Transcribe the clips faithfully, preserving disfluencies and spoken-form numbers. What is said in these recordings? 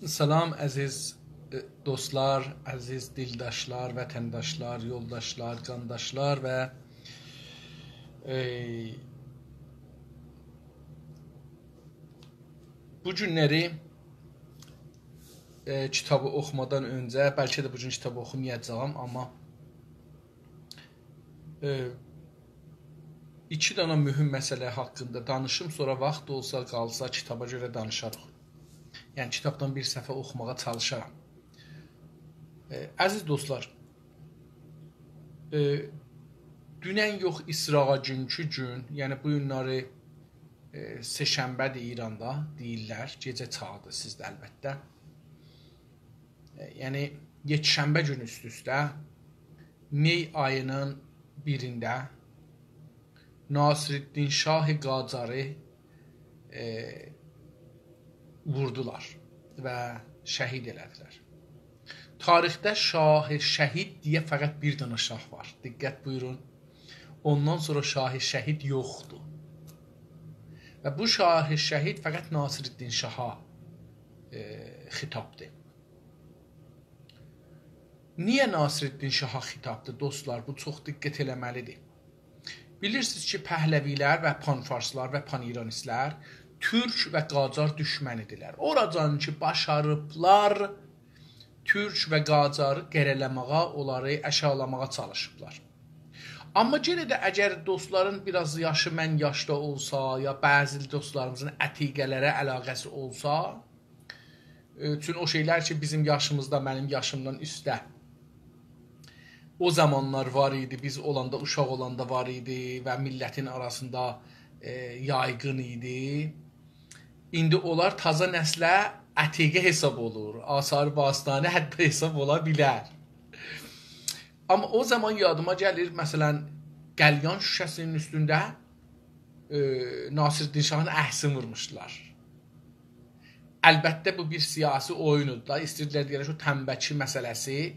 سلام، عزیز، ائ، دوستلار، عزیز دیلداشلار، وطنداشلار، یولداشلار، قانداشلار و، ائ، بو گونلری، ائ، کیتابی اوخومادان اؤنجه، بلکه ده بو گون کیتابی اوخومایاجاغام، آمما، ائ، ایکی دانا مهم مسئله حاقیندا دانیشیم، سونرا واخت اولسا، قالسا کیتابا گؤره دانیشاریق. یعنی کیتابدان بیر صفحه اوخوماغا چالیشارام. ائ، عزیز دوستلار، ائ، دونن یوخ، ایسراغا گونکو گون، یعنی بو گونلری، ائ، سه‌شنبه‌دیر ایراندا، دئییرلر، گئجه چاغیدیر سیزده البته. ائ، یعنی یکشنبه گونو اوست-اوسته، می آیی‌نین بیرینده ناصرالدین شاه قاجاری، ائ، ووردولار و شهید ائله‌دیلر. تاریخده شاه شهید دئیه فقط بیر دنه شاه وار. دقت بویورون. اوندان سونرا شاه شهید یوخدور. و بو شاه شهید فقط ناصرالدین شاها، ائ، خطابدیر. نییه ناصرالدین شاها خطابدیر، دوستلار؟ بو چوخ دقت ائله‌مه‌لیدیر. بیلیرسینیز کی، پهلوی‌لر و پان‌فارسلار و پان‌ایرانیستلر تورک و قاجار دوشمنی‌دیرلر. اوراجان کی باشاریبلار تورک و قاجاری قره‌له‌ماغا، اونلاری آشاغیلاماغا چالیشیبلار. آمما یئنه ده اگر دوستلارین بیر آز یاشی من یاشدا اولسا، یا بعضی دوستلاریمیزین عتیقه‌لره علاقه‌سی اولسا، ائ، چون او شئیلر کی بیزیم یاشیمیزدا، منیم یاشیمدان اوسته او زامانلار وار ایدی، بیز اولاندا، اوشاق اولاندا وار ایدی و میللتین آراسیندا، ائ، یایغین ایدی. ایندی اونلار تازا نسله عتیقه حساب اولور. آثار باستانی حتی حساب اولا بیلر. آمما او زامان یادیما گلیر، مثلا، قلیان شوشه‌سینین اوستونده، ائ، ناصرالدین شاهین عکسینی وورموشدولار. البته، بو بیر سیاسی اویون ایدی دا. ایسته‌ییردیلر دئیه‌لر کی، او تنبکی مسئله‌سی،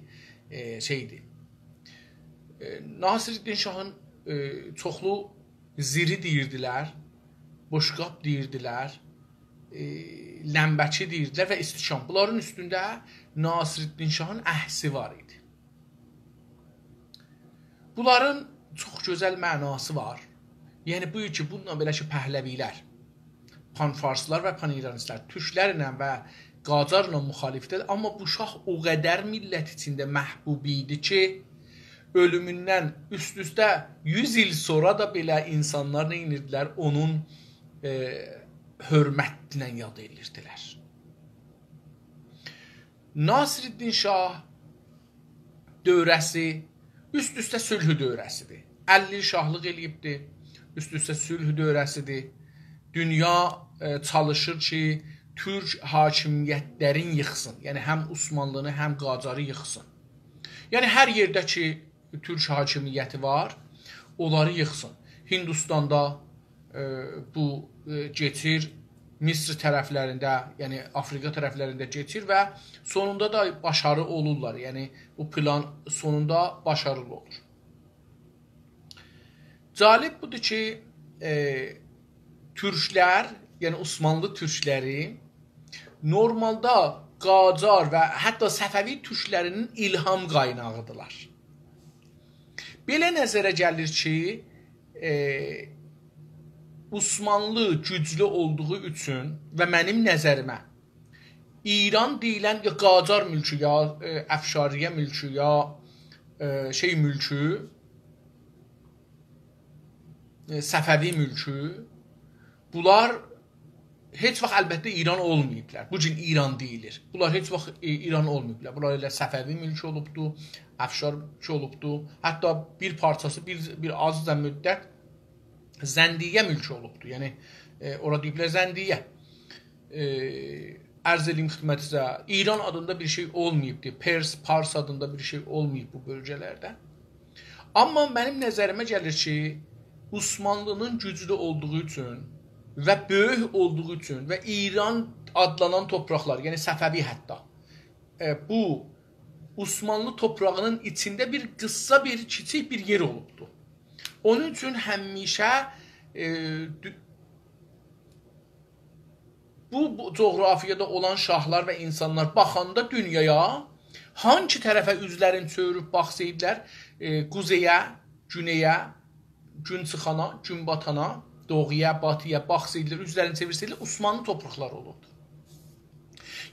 ائ، شئیدی. ائ، ناصرالدین شاهین، ائ، چوخلو زیری دئییردیلر، بوشقاب دئییردیلر، ائ، لنبکی دئییردیلر و استیشان. بونلارین اوستونده ناصرالدین شاهین عکسی وار ایدی. بونلارین چوخ گؤزل معناسی وار. یعنی، بو کی، بونونلا بئله کی، پهلوی‌لر، پان‌فارسلار و پان‌ایرانیستلر تورکلرله و قاجارلا مخالفدیر، آمما بو شاه او قدر میللت ایچینده محبوب ایدی کی، اؤلوموندن اوست-اوسته یوز ایل سونرا دا بئله اینسانلار نه ائدیردیلر؟ اونون، ائ، حؤرمتله یاد ائدیردیلر. ناصرالدین شاه دؤوره‌سی اوست-اوسته صلح دؤوره‌سیدیر. اللی ایل شاهلیق ائله‌ییبدی. اوست-اوسته صلح دؤوره‌سیدیر. دونیا، ائ، چالیشیر کی، تورک حاکمیتلرین ییخسین. یعنی هم عثمانلینی، هم قاجاری ییخسین. یعنی هر یئرده کی، تورک حاکمیتی وار، اونلاری ییخسین. هندوستاندا، ائ، بو، ائ، کئچیر، مصر طرفلرینده، یعنی آفریقا طرفلرینده کئچیر و سونوندا دا باشاریلی اولورلار. یعنی بو پلان سونوندا باشاریلی اولور. جالب بودور کی، ائ، تورکلر، یعنی عثمانلی تورکلری نورمالدا قاجار و حتی صفوی تورکلرینین الهام قایناغیدیرلار. بئله نظره گلیر کی، ائ، عثمانلی گوجلو اولدوغو اوچون و منیم نظریمه ایران دئییلن یا قاجار مولکو، یا، ائ، افشاریه مولکو، یا، ائ، شئی مولکو، ائ، صفوی مولکو، بونلار هئچ واخت البته ایران اولماییبلار. بو گون ایران دئییلیر. بونلار هئچ واخت، ائ، ایران اولماییبلار. بونلار ائله صفوی مولکو اولوبدو، افشار مولکو اولوبدو. حتی بیر پارچاسی، بیر، بیر آز دا مدت زندیه مولکو اولوبدو. یعنی، ائ، اورا دئییبلر زندیه. ائ، عرض ائله‌ییم خدمتینیزه، ایران آدیندا بیر شئی اولماییبدی. پرس، پارس آدیندا بیر شئی اولماییب بو بؤلگه‌لرده. آمما منیم نظریمه گلیر کی، عثمانلی‌نین گوجلو اولدوغو اوچون و بؤیوک اولدوغو اوچون و ایران آدلانان تورپاقلار، یعنی صفوی حتی، ائ، بو عثمانلی تورپاغینین ایچینده بیر قیسا، بیر کیچیک بیر یئر اولوبدو. اونون اوچون همیشه، ائ، دو-، بو، بو جغرافیادا اولان شاهلار و اینسانلار باخاندا دونیایا، هانسی طرفه اوزلرینی چئویریب باخسایدیلار، ائ، قوزئیه، گونئیه، گون چیخانا، گون باتانا، دوغویا، باتییا باخسایدیلار، اوزلرینی چئویرسه‌یدیلر، عثمانلی تورپاقلاری اولوردو.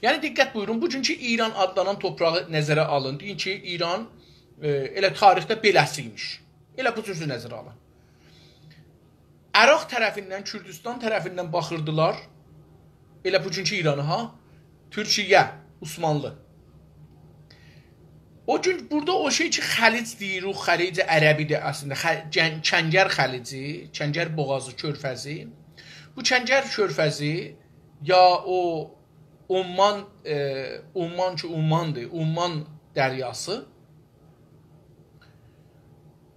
یعنی، دقت بویورون، بوگونکو ایران آدلانان تورپاغی نظره آلین. دئیین کی، ایران، ائ، ائله تاریخده بئله‌سی ایمیش. ائله بو جور نظره آلین. عراق طرفیندن، کوردوستان طرفیندن باخیردیلار. ائله بوگونکو ایرانی، ها؟ تورکیه، عثمانلی. او گون بورادا او شئی کی، خلیج دئییریک، خلیج عربی‌دیر اصلینده. خ-، کن-، کنگر خلیجی، کنگر بوغازی، کؤرفزی. بو کنگر کؤرفزی یا او عمان، ائ، عمان کی، عماندیر، عمان دریاسی.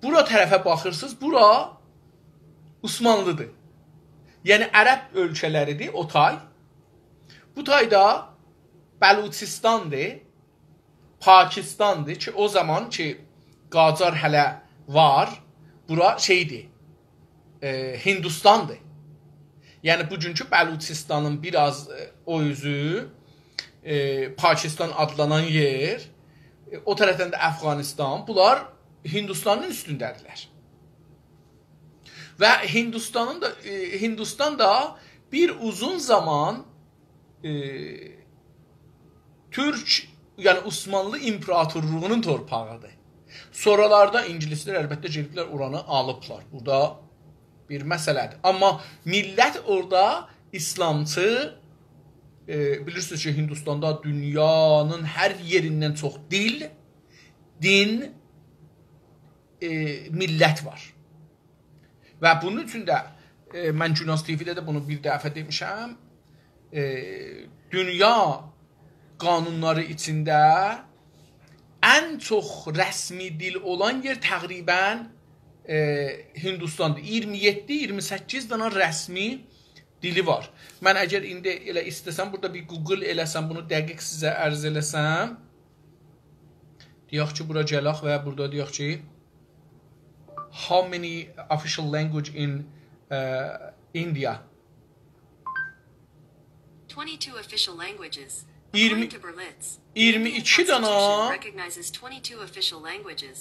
بورا طرفه باخیرسینیز، بورا عثمانلی‌دیر. یعنی عرب اؤلکه‌لری‌دیر او تای. بو تای دا بلوچستان‌دیر، پاکستان‌دیر کی، او زامان کی، قاجار هله وار، بورا شئی‌دیر، ائ، هندوستان‌دیر. یعنی بوگونکو بلوچستانین بیر آز، ائ، او اوزو، ائ، پاکستان آدلانان یئر، ائ، او طرفدن ده افغانستان، بونلار هندوستانین اوستونده‌دیرلر. و هندوستانین دا، ائ، هندوستان دا بیر اوزون زامان، ائ، تورک، یعنی عثمانلی ایمپراتورلوغونون تورپاغی‌دیر. سونرالاردا اینگیلیسلر البته گئدیبلر اورانی آلیبلار. بو دا بیر مسئله‌دیر. آمما میللت اورادا ایسلامچی، ائ، بیلیرسینیز کی، هندوستاندا دونیانین هر یئریندن چوخ دیل، دین، ائ، میللت وار. و بونون اوچون ده، ائ، من گوناز تی‌وی‌ده ده بونو بیر دفعه دئمیشم، ائ، دونیا قانونلاری ایچینده ان چوخ رسمی دیل اولان یئر تقریباً، ائ، هندوستاندیر. اییرمی یئددی، اییرمی سککیز دنه رسمی دیلی وار. من اگر ایندی ائله ایسته‌سم، بورادا بیر گوگل ائله‌سم، بونو دقیق سیزه عرض ائله‌سم، دئیک کی، بورا گلک و بورادا دئیک کی، how many official language in, uh, India? Twenty-two official languages. اییرمی، According to Berlitz, اییرمی ایکی Indian دنه. Constitution recognizes twenty-two official languages.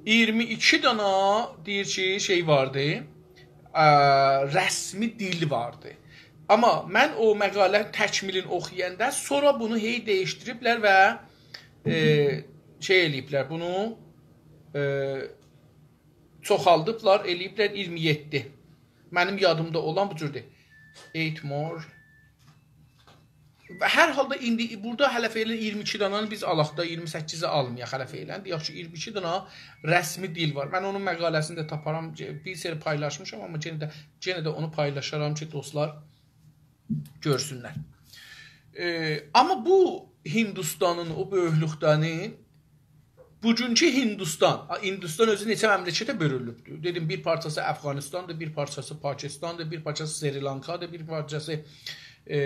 اییرمی ایکی دنه دئییر کی، شئی واردی، ا، رسمی دیل واردی. آمما من او مقاله تکمیلین اوخویاندا، سونرا بونو هئی دییشدیریبلر و، ائ، شئی ائله‌ییبلر، بونو، ائ، چوخالدیبلار، ائله‌ییبلر اییرمی یئددی. منیم یادیمدا اولان بو جوردور. Eight more. و هر حالدا ایندی بورادا هله فعلاً اییرمی ایکی دنه‌نی بیز آلاق دا، اییرمی سککیزی آلمایاق هله فعلاً. دئیک کی، اییرمی ایکی دنه رسمی دیل وار. من اونون مقاله‌سینی ده تاپارام، بیر سری پایلاشمیشام، آمما یئنه ده، یئنه ده اونو پایلاشارام کی، دوستلار گؤرسونلر. ائ، آمما بو هندوستانین او بؤیوکلوکده‌نی بوگونکو هندوستان، آ، هندوستان اؤزو نئچه مملکته بؤلونوبدور. دئدیم، بیر پارچاسی افغانستاندیر، بیر پارچاسی پاکستاندیر، بیر پارچاسی سریلانکادیر، بیر پارچاسی، ائ،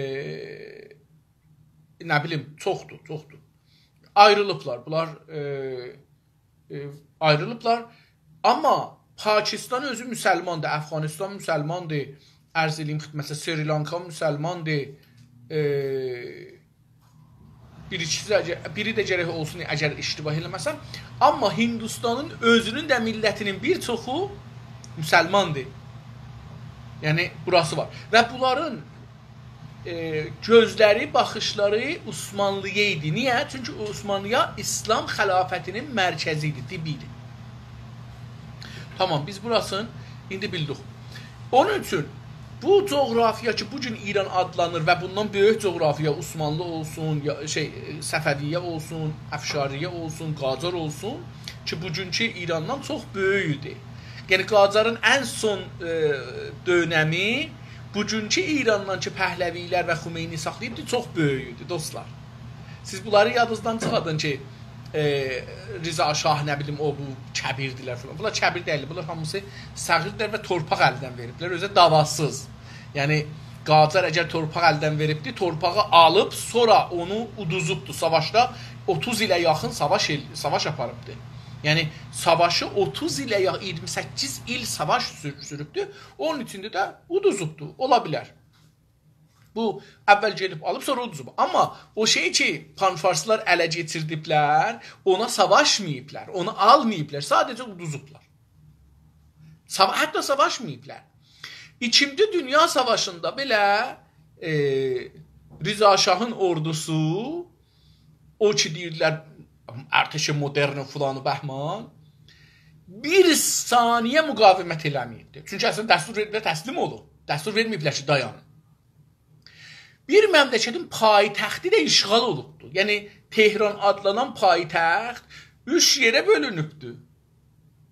نه بیلیم، چوخدور، چوخدور. آیریلیبلار، بونلار، ائ، ائ، آیریلیبلار. آمما پاکستان اؤزو مسلماندیر، افغانستان مسلماندیر، عرض ائله‌ییم خدمتینیزه، سریلانکا مسلماندیر، ائ، بیر ایکیسی ده، بیری ده گرک اولسون، اگر اشتباه ائله‌مه‌سم. آمما هندوستانین اؤزونون ده میللتینین بیر چوخو مسلماندیر. یعنی، بوراسی وار. و بونلارین، ائ، گؤزلری، باخیشلاری عثمانلی‌یا ایدی. نییه؟ چونکی عثمانلی‌یا ایسلام خلافتینین مرکزی ایدی، دیبی ایدی. تامام، بیز بوراسینی ایندی بیلدیک. اونون اوچون بو جغرافیا کی، بو گون ایران آدلانیر و بوندان بؤیوک جغرافیا، عثمانلی اولسون، یا، شئی، صفویه اولسون، افشاریه اولسون، قاجار اولسون کی، بوگونکو ایراندان چوخ بؤیوک ایدی. یعنی، قاجارین ان سون، ائ، دؤنمی بوگونکو ایراندان کی، پهلوی‌لر و خمینی ساخلاییبدی، چوخ بؤیوک ایدی، دوستلار. سیز بونلاری یادینیزدان چیخادین کی، ائ، رضا شاه، نه بیلیم، او، بو کبیردیلر فلان. بونلار کبیر دئییل، بونلار هامیسی صغیردیلر و تورپاق الدن وئریبلر. اؤزو داواسیز. یعنی، قاجار اگر تورپاق الدن وئریبدی، تورپاغی آلیب، سونرا اونو اودوزوبدو. ساواشدا اوتوز ایله یاخین ساواش ائل-، ساواش آپاریبدی. یعنی، ساواشی اوتوز ایله یا-، اییرمی سککیز ایل ساواش سور-، سوروبدو. اونون ایچینده ده اودوزوبدو. اولا بیلر. بو اول گئدیب آلیب، سونرا اودوزوب. آمما او شئی کی، پان‌فارسلار اله کئچیردیبلر، اونا ساواشماییبلار، اونو آلماییبلار، ساده‌جه اودوزوبلار. ساوا-، حتی ساواشماییبلار. ایکینجی دونیا ساواشیندا بئله، ائ، رضا شاهین اوردوسو، او کی دئییرلر، ارتش مدرن فلان و بهمان، بیر ثانیه مقاومت ائله‌مه‌ییبدی. چونکی اصلینده دستور وئریبلر تسلیم اولون. دستور وئرمه‌ییبلر کی، دایانین. بیر مملکتین پایتختی ده اشغال اولوبدو. یعنی، تهران آدلانان پایتخت اوچ یئره بؤلونوبدو.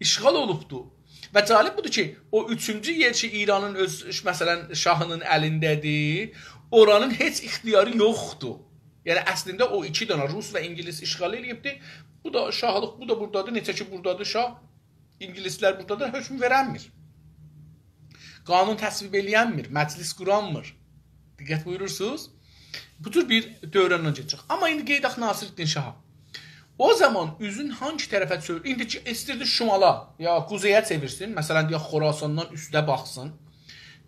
اشغال اولوبدو. و جالب بودور کی، او اوچونجو یئر کی، ایرانین اؤز، مثلا، شاهینین الینده‌دیر، اورانین هئچ اختیاری یوخدور. یعنی، اصلینده او ایکی دنه روس و اینگیلیس اشغال ائله‌ییبدی. بو دا شاهلیق، بو دا بورادادیر. نئجه کی، بورادادیر شاه، اینگیلیسلر بورادادیر، حکم وئرنمیر. قانون تصویب ائله‌ینمیر، مجلس قورانمیر. دقت بویورورسونوز؟ بو جور بیر دؤورندن کئچیریک. آمما ایندی قاییداق ناصرالدین شاها. او زامان اوزون هانگی طرفه چؤور-، ایندی کی، ایستیردی شمالا، یا قوزئیه چئویرسین، مثلا، یا خراساندان اوسته باخسین،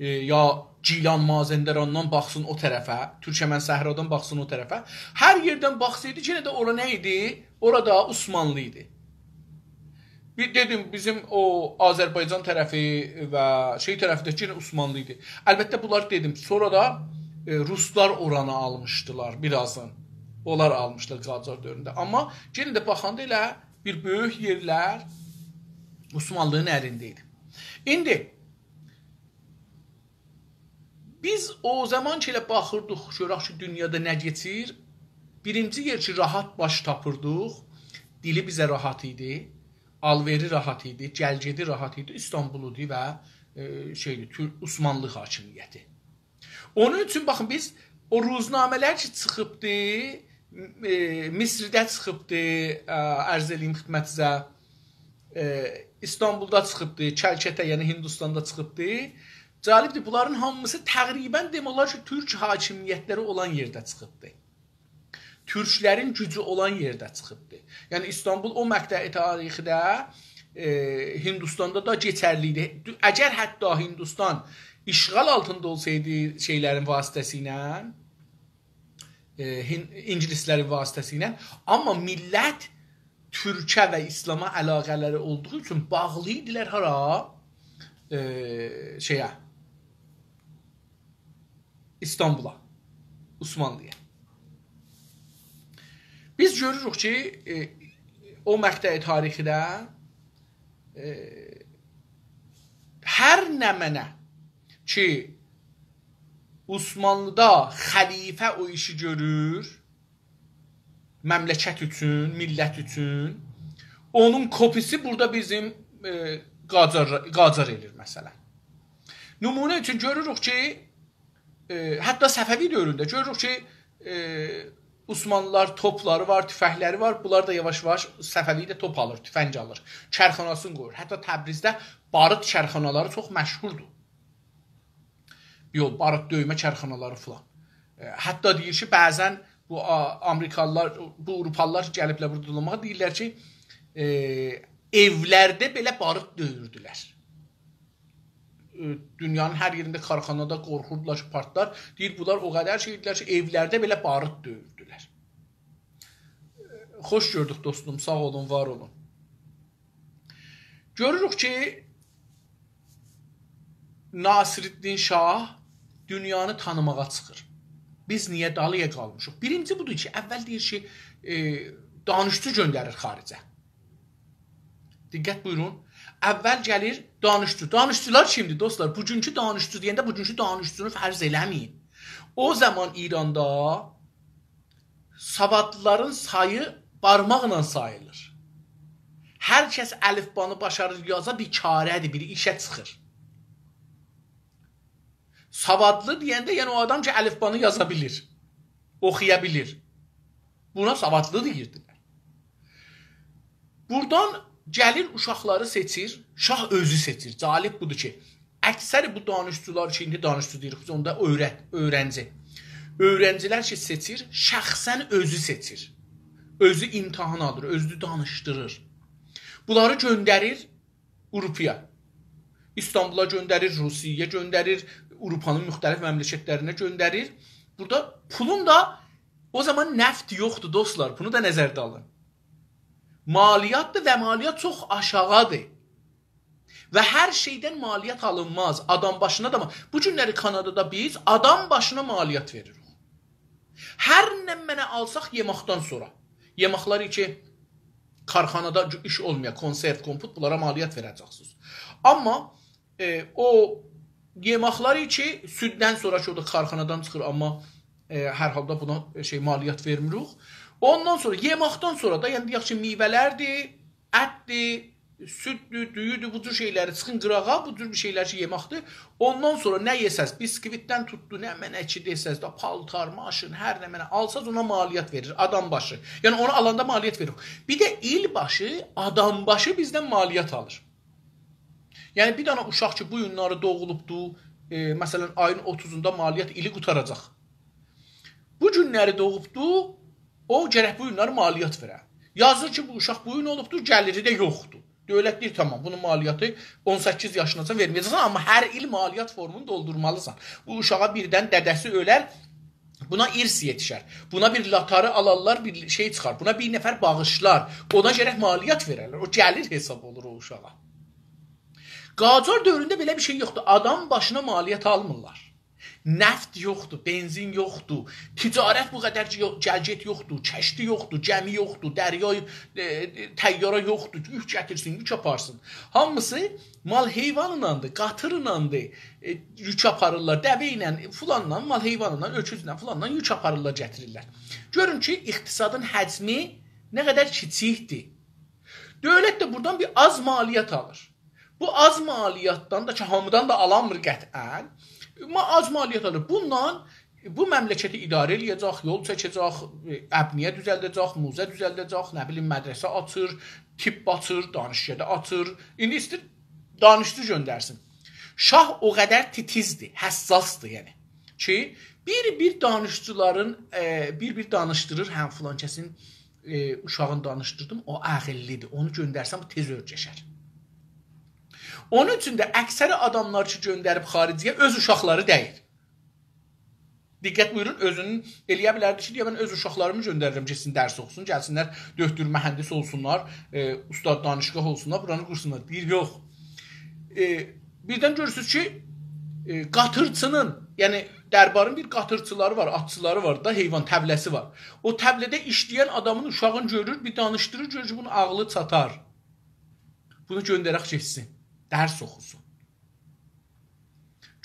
ائ، یا گیلان مازندراندان باخسین او طرفه، تورکمن صحرادان باخسین او طرفه. هر یئردن باخسایدی، یئنه ده اورا نه ایدی؟ اورا دا عثمانلی ایدی. بیر دئدیم، بیزیم او آذربایجان طرفی و شئی طرفی ده یئنه عثمانلی ایدی. البته، بونلار دئدیم، سونرا دا، ائ، روسلار اورانی آلمیشدیلار بیر آزین. اونلار آلمیشدیلار قاجار دؤورونده. آمما یئنه ده باخاندا ائله بیر بؤیوک یئرلر عثمانلی‌نین الینده ایدی. ایندی بیز او زامان کی، ائله باخیردیق، گؤرک کی، دونیادا نه کئچیر. بیرینجی یئر کی، راحت باش تاپیردیق، دیلی بیزه راحت ایدی، آل‌وئری راحت ایدی، گل‌گئدی راحت ایدی، ایستانبول ایدی و، ائ، شئیدی، تور-، عثمانلی حاکمیتی. اونون اوچون، باخین، بیز او روزنامه‌لر کی، چیخیبدی، م-، ائ، مصرده چیخیبدی، ا، عرض ائله‌ییم خدمتینیزه، ائ، ایستانبولدا چیخیبدی، کلکته، یعنی هندوستاندا چیخیبدی. جالبدیر، بونلارین هامیسی تقریبا دئمک اولار کی، تورک حاکمیتلری اولان یئرده چیخیبدی. تورکلرین گوجو اولان یئرده چیخیبدی. یعنی ایستانبول او مقطع تاریخیده، ائ، هندوستاندا دا کئچرلی ایدی. اگر حتی هندوستان اشغال آلتیندا اولسایدی شئیلرین واسطه‌سیله، ائ، هین-، اینگیلیسلرین واسطه‌سیله، آمما میللت تورکه و ایسلاما علاقه‌لری اولدوغو اوچون باغلی ایدیلر هارا؟ ائ، شئیه، ایستانبولا، عثمانلی‌یا. بیز گؤروروک کی، ائ، او مقطع تاریخیده، ائ، هر نمنه کی، عثمانلی‌دا خلیفه او ایشی گؤرور، مملکت اوچون، میللت اوچون، اونون کپی‌سی بورادا بیزیم، ائ، قاجار، قاجار ائله‌ییر، مثلا. نمونه اوچون گؤروروک کی، ائ، حتی صفوی دؤورونده گؤروروک کی، ائ، عثمانلی‌لار توپلاری وار، توفنگلری وار، بونلار دا یاواش-یاواش، صفوی ده توپ آلیر، توفنگ آلیر، کارخاناسینی قورور. حتی تبریزده باروت کارخانالاری چوخ مشهوردور. یوخ، باروت دؤیمه کارخانالاری فلان. ائ، حتی دئییر کی، بعضا بو آ-، آمریکالی‌لار، بو آوروپالی‌لار گلیبلر بورادا دولانماغا، دئییرلر کی، ائ، ائولرده بئله باروت دؤیوردولر. ائ، دونیانین هر یئرینده کارخانادا قورخوردولار کی، پارتلار. دئییر، بونلار او قدر شئی ایدیلر کی، ائولرده بئله باروت دؤیوردولر. ائ، خوش گؤردوک، دوستوم، ساغ اولون، وار اولون. گؤروروک کی، ناصرالدین شاه دونیانی تانیماغا چیخیر. بیز نییه دالییا قالمیشیق؟ بیرینجی بودور کی، اول دئییر کی، ائ، دانشجو گؤندریر خارجه. دقت بویورون. اول گلیر دانشجو. دانشجولار کیمدیر، دوستلار؟ بوگونکو دانشجو دئینده بوگونکو دانشجونو فرض ائله‌مه‌یین. او زامان ایراندا سوادلی‌لارین سایی بارماقلا ساییلیر. هر کس الفبانی باشاریر یازا، بیر کاره‌دیر، بیر ایشه چیخیر. سوادلی دئینده، یعنی او آدام کی، الفبانی یازا بیلیر، اوخویا بیلیر. بونا سوادلی دئییردیلر. بورادان گلیر اوشاقلاری سئچیر، شاه اؤزو سئچیر. جالب بودور کی، اکثر بو دانشجولار کی، ایندی دانشجو دئییریک بیز، اوندا اؤیره-، اؤیرنجی. اؤیرنجیلر کی سئچیر، شخصاً اؤزو سئچیر. اؤزو امتحان آلیر، اؤزو دانیشدیریر. بونلاری گؤندریر آوروپایا. ایستانبولا گؤندریر، روسیه‌یه گؤندریر، آوروپانین مختلف مملکتلرینه گؤندریر. بورادا پولون دا، او زامان نفت یوخدور، دوستلار، بونو دا نظرده آلین. مالیاتدیر و مالیات چوخ آشاغیدیر. و هر شئیدن مالیات آلینماز. آدام باشینا دا ما-، بو گونلری کانادادا بیز آدام باشینا مالیات وئریریک. هر نمنه آلساق یئماقدان سونرا. یئماقلار کی، کارخانادا ایش اولمایا، کنسرو، کمپوت، بونلارا مالیات وئره‌جکسینیز. آمما، ائ، او یئماقلار کی، سوددن سونرا کی، او دا کارخانادان چیخیر، آمما، ائ، هر حالدا بونا، ائ، شئی، مالیات وئرمیریک. اوندان سونرا، یئماقدان سونرا دا، یعنی دئیک کی، میوه‌لردیر، اتدیر، سوددور، دویودور، بو جور شئیلری چیخین قیراغا، بو جور بیر شئیلر کی، یئماقدیر. اوندان سونرا نه یئسز، بیسکویتدن توتدو، نمنه کی دئسز ده، پالتار، ماشین، هر نمنه آلساز، اونا مالیات وئریر، آدام باشی. یعنی، اونو آلاندا مالیات وئریر. بیر ده ایل باشی، آدام باشی بیزدن مالیات آلیر. یعنی، بیر دنه اوشاق کی، بو گونلری دوغولوبدو، ائ، مثلا، آیین اوتوزوندا مالیات ایلی قوتاراجاق. بو گونلری دوغوبدو، او گرک بو گونلری مالیات وئره. یازیر کی، بو اوشاق بو گون اولوبدو، گلیری ده یوخدور. دؤولت دئییر، «تامام، بونون مالیاتی اون سککیز یاشیناجان وئرمه‌یه‌جکسن، آمما هر ایل مالیات فورمونو دولدورمالیسان.» بو اوشاغا بیردن دده‌سی اؤلر، بونا ارث یئتیشر. بونا بیر لاتاری آلارلار، بیر شئی چیخار. بونا بیر نفر باغیشلار. اونا گرک مالیات وئررلر. او گلیر حساب اولور او اوشاغا. قاجار دؤورونده بئله بیر شئی یوخدور. آدام باشینا مالیات آلمیرلار. نفت یوخدور، بنزین یوخدور، تجارت بو قدر یو-، گل‌گئت یوخدور، کشتی یوخدور، گمی یوخدور، دریا، ائ، طیاره یوخدور کی، یوک گتیرسین، یوک آپارسین. هامیسی مال حیوانیناندیر، قاطیریناندیر، ائ، یوک آپاریرلار، دوه ایله، فلانلا، مال حیوانینان، اؤکوزله، فلانلا یوک آپاریرلار، گتیریرلر. گؤرون کی، اقتصادین حجمی نه قدر کیچیکدیر. دؤولت ده بورادان بیر آز مالیات آلیر. بو آز مالیاتدان دا کی، هامیدان دا آلانمیر قطعاً. آمما آز مالیات آلیر. بونونلا بو مملکتی اداره ائله‌یه‌جک، یول چکه‌جک، ائ، ابنیه دوزلده‌جک، موزه دوزلده‌جک، نه بیلیم، مدرسه آچیر، طب آچیر، دانشکده آچیر. ایندی ایسته‌ییر دانشجو گؤندرسین. شاه او قدر تیتیزدیر، حساسدیر، یعنی کی، بیر-بیر دانشجولارین، ائ، بیر-بیر دانیشدیریر، هه، فلان کسین، ائ، اوشاغینی دانیشدیردیم، او عاغیللیدیر، اونو گؤندرسم، او تئز اؤرگشر. اونون اوچون ده اکثر آداملار کی، گؤندریب خارجی‌یه، اؤز اوشاقلاری دئییل. دقت بویورون، اؤزونون ائله‌یه بیلردی کی، دئیه، «من اؤز اوشاقلاریمی گؤندریرم، گئتسین درس اوخوسون، گلسینلر دؤکتور، مهندس اولسونلار، ائ، استاد دانشگاه اولسونلار، بورانی قورسونلار.» دئییر، یوخ. ائ، بیردن گؤرورسونوز کی، ائ، قاطیرچی‌نین، یعنی دربارین بیر قاطیرچیلاری وار، آتچیلاری وار دا، حیوان طبله‌سی وار. او طبله‌ده ایشله‌ین آدامین، اوشاغین گؤرور، بیر دانیشدیریر، گؤرور کی، بونون عاغلی چاتار. بونو گؤندرک گئتسین، درس اوخوسون.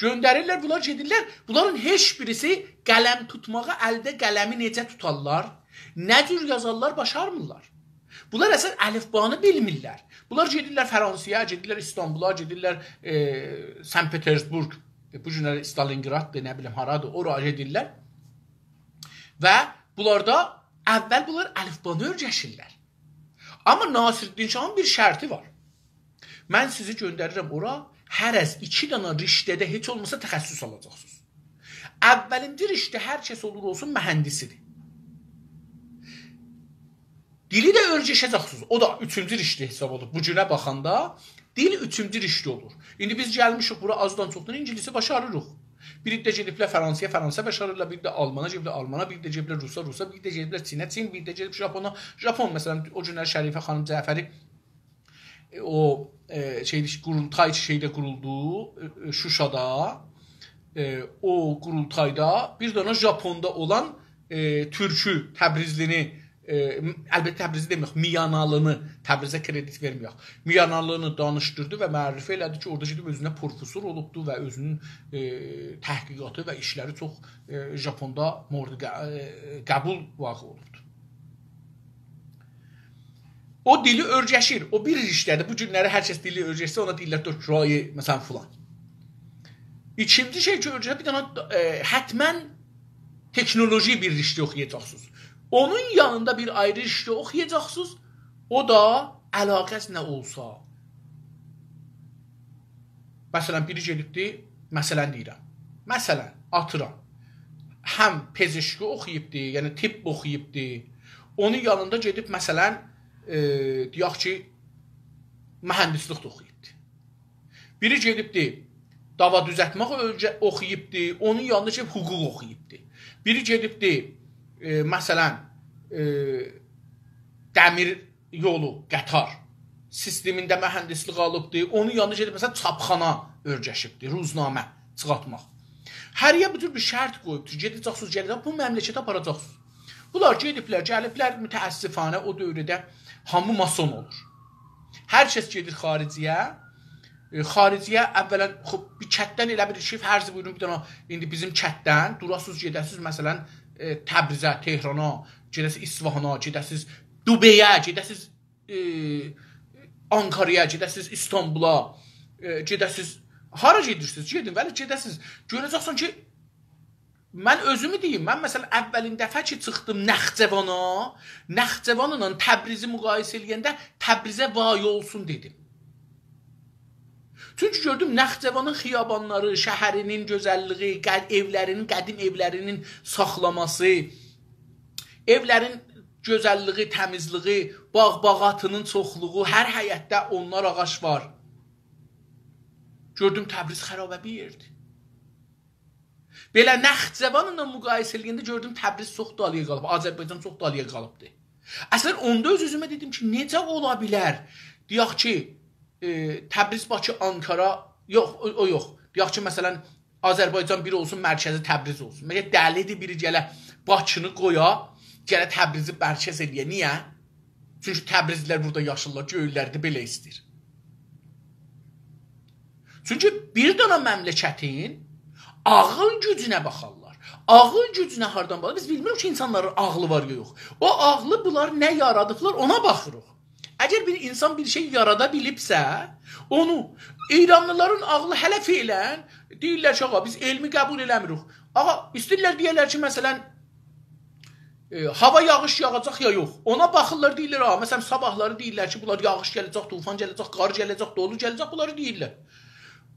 گؤندریرلر، بونلار گئدیرلر. بونلارین هئچ بیریسی قلم توتماغی، الده قلمی نئجه توتارلار، نه جور یازارلار، باشارمیرلار. بونلار اصلاً الفبانی بیلمیرلر. بونلار گئدیرلر فرانسایا، گئدیرلر ایستانبولا، گئدیرلر، ائ، سن پترزبورگ، ائ، بو گونلری استالینگراددیر، نه بیلیم، هارادیر، اورا گئدیرلر. و بونلاردا اول بونلار الفبانی اؤرگشیرلر. آمما ناصرالدین شاهین بیر شرطی وار. من سیزی گؤندریرم اورا، هره‌ز ایکی دانا رشته‌ده هئچ اولماسا تخصص آلاجاقسینیز. اوّلینجی رشته هر کس اولور اولسون مهندسی‌دیر. دیلی ده اؤرگشه‌جکسینیز. او دا اوچونجو رشته حساب اولور. بو گونه باخاندا دیل اوچونجو رشته اولور. ایندی بیز گلمیشیک بورا آزدان چوخدان اینگیلیسی باشاریریق. بیر عده گئدیبلر فرانسایا، فرانسه باشاریرلار، بیر ده آلمانا گئدیبلر، آلمانا، بیر ده گئدیبلر روسا، روسا، بیر ده گئدیبلر چینه، چین، بیر ده گئدیب ژاپونا، ژاپون. مثلاً، او گونلر شریفه خانیم جعفری، ائ، او، ائ، شئی، قورولتای شئیده قورولدو، ائ، ائ، شوشادا. ائ، او قورولتایدا بیر دنه ژاپوندا اولان، ائ، تورکو، تبریزلینی، ائ، م-، البته تبریزلی دئمیریک، میانالینی، تبریزه کردیت وئرمه‌یک. میانالینی دانیشدیردی و معرفی ائله‌دی کی، اورادا گئدیب اؤزونه پروفسور اولوبدو و اؤزونون، ائ، تحقیقاتی و ایشلری چوخ، ائ، ژاپوندا مورد ق-، ائ، قبول واقع اولوبدو. او دیلی اؤرگشیر. او بیر رشته‌دیر. بو گونلری هر کس دیلی اؤرگشسه، اونا دئییرلر دکترای، مثلاً، فلان. ایکینجی شئی کی، اؤرگشیر، بیر دنه، ائ، حتماً تکنولوژی بیر رشته اوخویاجاقسینیز. اونون یانیندا بیر آیری رشته اوخویاجاقسینیز. او دا علاقه‌سی نه اولسا، مثلا، بیری گئدیبدی، مثلا دئییرم، مثلا، آتیرام، هم پزشکی اوخویوبدی، یعنی طب اوخویوبدی، اونون یانیندا گئدیب، مثلا، ائ، دئیک کی، مهندسلیک ده اوخویوبدی. بیری گئدیبدی، دعوا دوزلتمک اؤلگه-، اوخویوبدی، اونون یانیندا گئدیب حقوق اوخویوبدی. بیری گئدیبدی، ائ، مثلا، ائ، دمیر یولو، قطار سیستمینده مهندسلیک آلیبدی، اونون یانیندا گئدیب، مثلا، چاپخانا اؤیرشیبدی، روزنامه چیخارتماق. هره‌یه بو جور بیر شرط قویوبدور. گئده‌جکسینیز، گله‌جک، بو مملکتی آپاراجاقسینیز. بونلار گئدیبلر، گلیبلر، متأسفانه او دؤورده هامی ماسون اولور. هر کس گئدیر خارجی‌یه، ائ، خارجی‌یه اولا، خوب، بیر کتدن ائله بیر شئی، فرض بویورون، بیر دنه ایندی بیزیم کتدن دوراسینیز، گئده‌سینیز، مثلا، ائ، تبریزه، تهرانا، گئده‌سینیز اصفهانا، گئده‌سینیز دوبی‌یه، گئده‌سینیز، ائ، آنکارایا، گئده‌سینیز استانبولا، ائ، گئده‌سینیز، هارا گئدیرسینیز، گئدین، ولی گئده‌سینیز. گؤره‌جکسن کی، من اؤزومو دئییم، من، مثلا، اولین دفعه کی چیخدیم نخجوانا، نخجوانلا تبریزی مقایسه ائله‌ینده تبریزه وای اولسون دئدیم. چونکی گؤردوم نخجوانین خیابانلاری، شهرینین گؤزللیگی، قد-، ائولرینین، قدیم ائولرینین ساخلاماسی، ائولرین گؤزللیگی، تمیزلیگی، باغ-باغاتینین چوخلوغو، هر حیطده اونلار آغاج وار. گؤردوم تبریز خرابه بیر یئردیر. بئله نخجوانلا مقایسه ائله‌ینده گؤردوم تبریز چوخ دالییا قالیب، آذربایجان چوخ دالییا قالیبدی. اصلا اوندا اؤز-اؤزومه دئدیم کی، نئجه اولا بیلر؟ دئیک کی، ائ، تبریز، باکی، آنکارا، یوخ، او، او یوخ. دئیک کی، مثلا، آذربایجان بیر اولسون، مرکزی تبریز اولسون. مگر دلی‌دیر بیری گله باکینی قویا، گله تبریزی مرکز ائله‌یه؟ نییه؟ چونکی تبریزلی‌لر بورادا یاشیرلار، گؤیلرده بئله ایسته‌ییر. چونکی بیر دنه مملکتین عاغیل گوجونه باخارلار. عاغیل گوجونه هاردان باخار؟ بیز بیلمیریک کی، اینسانلارین عاغلی وار یا یوخ. او عاغلی بونلار نه یارادیبلار، اونا باخیریق. اگر بیر اینسان بیر شئی یارادا بیلیبسه، اونو، ایرانلی‌لارین عاغلی هله فعلا دئییرلر کی، آغا، بیز علمی قبول ائله‌میریک. آغا، ایسته‌ییرلر دئیه‌لر کی، مثلا، ائ، هاوا یاغیش یاغاجاق یا یوخ. اونا باخیرلار، دئییرلر، ها، مثلا، صاباحلاری دئییرلر کی، بونلار یاغیش گله‌جک، طوفان گله‌جک، قار گله‌جک، دولو گله‌جک، بونلاری دئییرلر.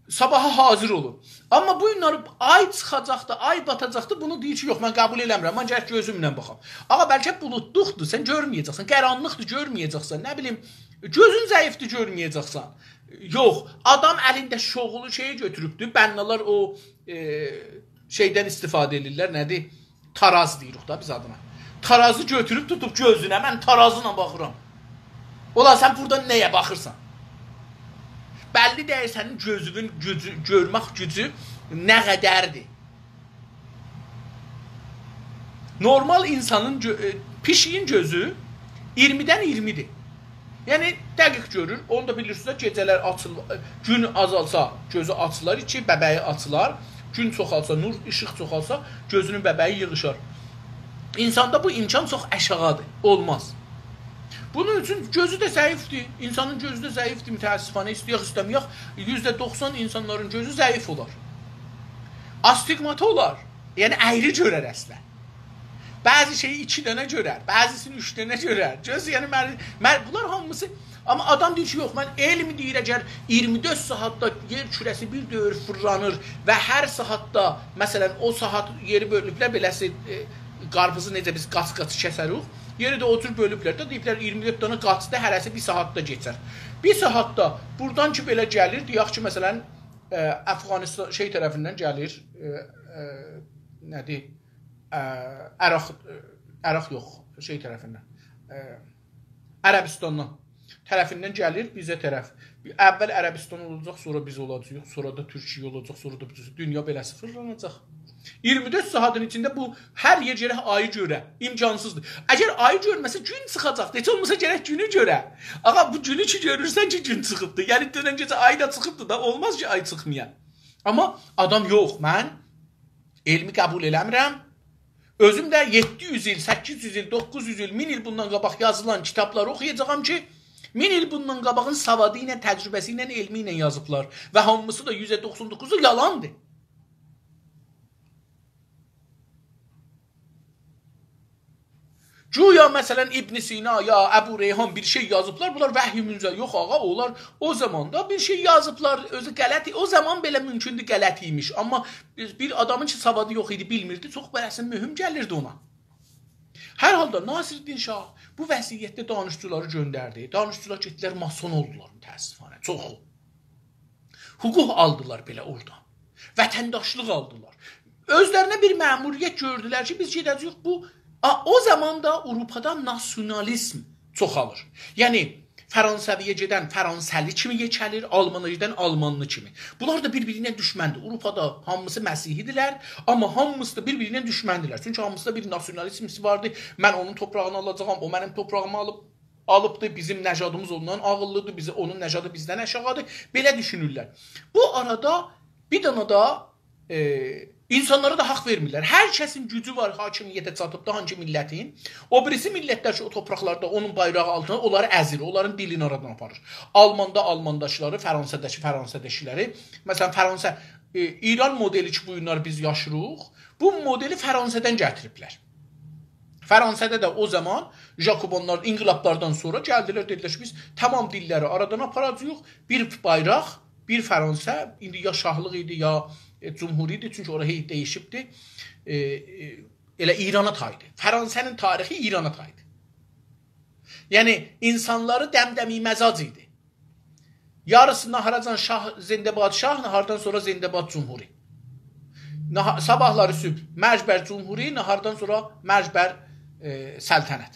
صاباحا حاضر اولون. آمما بو گونلری آی چیخاجاقدی، آی باتاجاقدی، بونو دئییر کی، یوخ، من قبول ائله‌میرم، من گرک گؤزومله باخام. آغا، بلکه بولودلوقدور، سن گؤرمه‌یه‌جکسن، قارانلیقدیر، گؤرمه‌یه‌جکسن، نه بیلیم، گؤزون ضعیفدیر، گؤرمه‌یه‌جکسن. یوخ، آدام الینده شغلی شئیی گؤتوروبدور، بنالار او، ائ، شئیدن استفاده ائدیرلر، نه‌دیر؟ تاراز دئییریک دا بیز آدینا. تارازی گؤتوروب توتوب گؤزونه، من تارازی‌یلا باخیرام. اولا سن بورادا نه‌یه باخیرسان؟ بللی دئییل سنین گؤزونون گوجو، گؤرمک گوجو نه قدردیر. نورمال اینسانین گؤ-، ائ، پیشیگین گؤزو اییرمیدن اییرمی‌دیر. یعنی، دقیق گؤرور. اونو دا بیلیرسینیز ده، گئجه‌لر آچیل-، گون آزالسا، گؤزو آچیلار ایکی، ببه‌یی آچیلار. گون چوخالسا، نور، ایشیق چوخالسا، گؤزونون ببه‌یی ییغیشار. اینساندا بو امکان چوخ آشاغیدیر، اولماز. بونون اوچون گؤزو ده ضعیفدیر. اینسانین گؤزو ده ضعیفدیر، متأسفانه، ایسته‌یک، ایسته‌مه‌یک، یوزده دوخسان اینسانلارین گؤزو ضعیف اولار. آستیگماتی اولار. یعنی، اَیری گؤرر اصلا. بعضی شئیی ایکی دنه گؤرر، بعضی‌سینی اوچ دنه گؤرر. گؤز، یعنی، من، من، بونلار هامیسی، آمما آدام دئییر کی، یوخ، من علم دئییر، اگر اییرمی دؤرد ساعاتدا یئر کوره‌سی بیر دؤور فیرلانیر و هر ساعاتدا، مثلا، او ساعات یئری بؤلوبلر، بئله‌سی، ائ، قارپیزی نئجه بیز قاچ-قاچ کسریک، یئری ده او جور بؤلوبلر ده، دئییبلر، اییرمی دؤرد دنه قاچدا هره‌سی بیر ساعاتدا کئچر. بیر ساعاتدا بورادان کی، بئله گلیر، دئیک کی، مثلا، ائ، افغانستان شئی طرفیندن گلیر، ائ، ائ، نه‌دیر؟ ائ، عراق، ائ، عراق یوخ، شئی طرفیندن، ائ، عربستاندان طرفیندن گلیر بیزه طرف. اول عربستان اولاجاق، سونرا بیز اولاجاغیق، سونرا دا تورکیه اولاجاق، سونرا دا بیز. دونیا بئله‌سی فیرلاناجاق. اییرمی دؤرد ساعاتین ایچینده بو هر یئر گرک آیی گؤره. امکانسیزدیر. اگر آیی گؤرمه‌سه، گون چیخاجاق. هئچ اولماسا گرک گونو گؤره. آغا، بو گونو کی گؤرورسن کی، گون چیخیبدی. یعنی، دونن گئجه آی دا چیخیبدی دا، اولماز کی، آی چیخمایا. آمما آدام، یوخ، من علمی قبول ائله‌میرم. اؤزوم ده یئددی یوز ایل، سککیز یوز ایل، دوققوز یوز ایل، مین ایل بوندان قاباق یازیلان کیتابلاری اوخویاجاغام کی، مین ایل بوندان قاباغین سوادی ایله، تجربه‌سی ایله، علمی ایله یازیبلار. و هامیسی دا یوزده دوخسان دوققوزو یالاندیر. گویا، مثلا، ابن سینا یا ابوریحان بیر شئی یازیبلار، بونلار وحی منزل. یوخ، آغا، اونلار او زاماندا بیر شئی یازیبلار، اؤزو غلط، او زامان بئله مومکوندور غلط ایمیش. آمما بیر آدامین کی، سوادی یوخ ایدی، بیلمیردی، چوخ بئله‌سی مهم گلیردی اونا. هر حالدا ناصرالدین شاه بو وضعیتده دانشجولاری گؤندردی. دانشجولار گئتدیلر، ماسون اولدولار، متأسفانه، چوخو. حقوق آلدیلار بئله اورادان. وطنداشلیق آلدیلار. اؤزلرینه بیر مأموریت گؤردولر کی، بیز گئده‌جه‌ییک بو. آ، او زامان دا آوروپادا ناسیونالیزم چوخالیر. یعنی، فرانسوی‌یه گئدن فرانسه‌لی کیمی یئکه‌لیر، آلمانا گئدن آلمانلی کیمی. بونلار دا بیر-بیری ایله دوشمندیر. آوروپادا هامیسی مسیحی‌دیرلر، آمما هامیسی دا بیر-بیری ایله دوشمندیرلر. چونکی هامیسیندا بیر ناسیونالیزم حیسی واردی. من اونون تورپاغینی آلاجاغام، او منیم تورپاغیمی آلیب، آلیبدی. بیزیم نژادیمیز اوندان عاغیللیدیر، بیزه اونون نژادی بیزدن آشاغیدیر. بئله دوشونورلر. بو آرادا بیر دنه ده، ائ، اینسانلارا دا حاق وئرمیرلر. هر کسین گوجو وار، حاکمیته چاتیبدی، هانسی میللتین، او بیریسی میللتلر کی، او تورپاقلاردا اونون بایراغی آلتیندا اونلاری ازیر، اونلارین دیلینی آرادان آپاریر. آلماندا آلمانداشلاری، فرانساداکی فرانساداکیلاری، مثلا، فرانسا، ائ، ایران مدلی کی، بو گونلر بیز یاشیریق، بو مدلی فرانسادان گتیریبلر. فرانسادا دا او زامان ژاکوبونلار انقلابلاردان سونرا گلدیلر، دئدیلر کی، بیز تمام دیللری آرادان آپاراجاغیق، بیر بایراق، بیر فرانسا، ایندی یا شاهلیق ایدی، یا، ائ، جمهوری ایدی، چونکی اورا هئی دییشیبدی. ائ، ائ، ائله ایرانا تایدی. فرانسانین تاریخی ایرانا تایدی. یعنی، اینسانلاری دمدمی مزاج ایدی. یاریسی ناهاراجان شاه، زنده باد شاه، ناهاردان سونرا زنده باد جمهوری. ناها-، صاباحلاری صبح مرگ بر جمهوری، ناهاردان سونرا مرگ بر، ائ، سلطنت.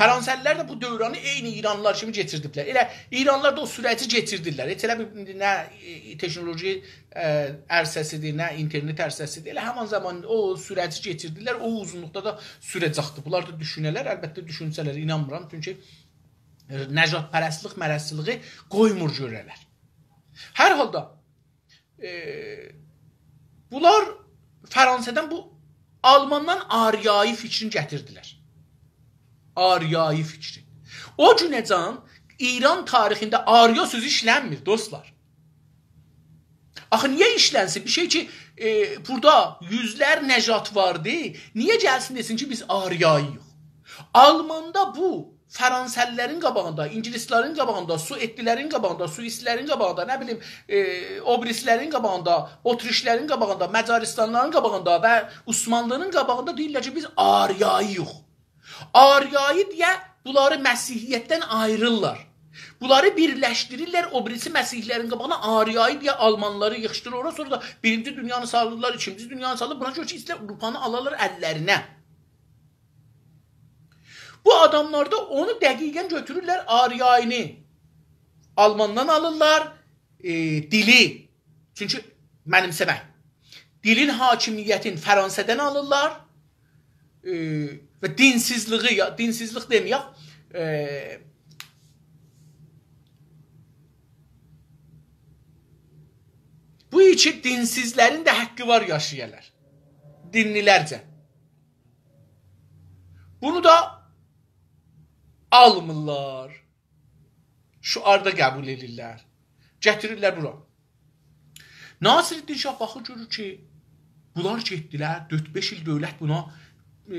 فرانسه‌لیلر ده بو دورانی عینی ایرانلیلار کیمی کئچیردیبلر. ائله ایرانلیلار دا او سوره‌جی کئچیردیلر. هئچ ائله بیر ایندی نه، ائ، تکنولوژی، ائ، عرصه‌سیدیر، نه اینترنت عرصه‌سیدیر. ائله همان زامان او سوره‌جی کئچیردیلر، او اوزونلوقدا دا سوره‌جکدیر. بونلار دا دوشونه‌لر، البته دوشونسه‌لر، اینانمیرام. چونکی نژادپرستلیک، مرستلیگی قویمور گؤره‌لر. هر حالدا، ائ، بونلار فرانسادان بو آلماندان آریایی فیکرینی گتیردیلر. آریایی فیکری. او گونه‌جن ایران تاریخینده آریا سؤزو ایشلنمیر، دوستلار. آخی نییه ایشلنسین؟ بیر شئی کی، ائ، بورادا یوزلر نژاد واردی، نییه گلسین دئسین کی، بیز آریایی‌ییق؟ آلماندا بو فرانسه‌لیلرین قاباغیندا، اینگیلیسلرین قاباغیندا، سوئدلیلرین قاباغیندا، سوئیسلیلرین قاباغیندا، نه بیلیم، ائ، او بیریسیلرین قاباغیندا، اتریشلرین قاباغیندا، مجاریستانلیلارین قاباغیندا و عثمانلی‌نین قاباغیندا دئییرلر کی، بیز آریایی‌ییق. آریایی دئیه بونلاری مسیحیتدن آییریرلار. بونلاری بیرلشدیریرلر، او بیریسی مسیحی‌لرین قاباغینا آریایی دئیه آلمانلاری ییغیشدیریر اورا، سونرا دا بیرینجی دونیانی سالیرلار، ایکینجی دونیانی سالیرلار، بونا گؤره کی، ایسته‌ییرلر آوروپانی آلارلار اللرینه. بو آداملار دا اونو دقیقا گؤتورورلر، آریایینی آلماندان آلیرلار، ائ، دیلی، چونکی منیمسه‌مک، دیلین حاکمیتین فرانسه‌دن آلیرلار، ائ، و دینسیزلیگی، یا، دینسیزلیک دئمه‌یک، ائ، بو کی دینسیزلرین ده حقی وار یاشایالار. دینلی‌لرجه. بونو دا آلمیرلار. شعاردا قبول ائدیرلر. گتیریرلر بورا. ناصرالدین شاه باخیر، گؤرور کی، بونلار گئتدیلر، دؤرد-بئش ایل دؤولت بونا، ائ،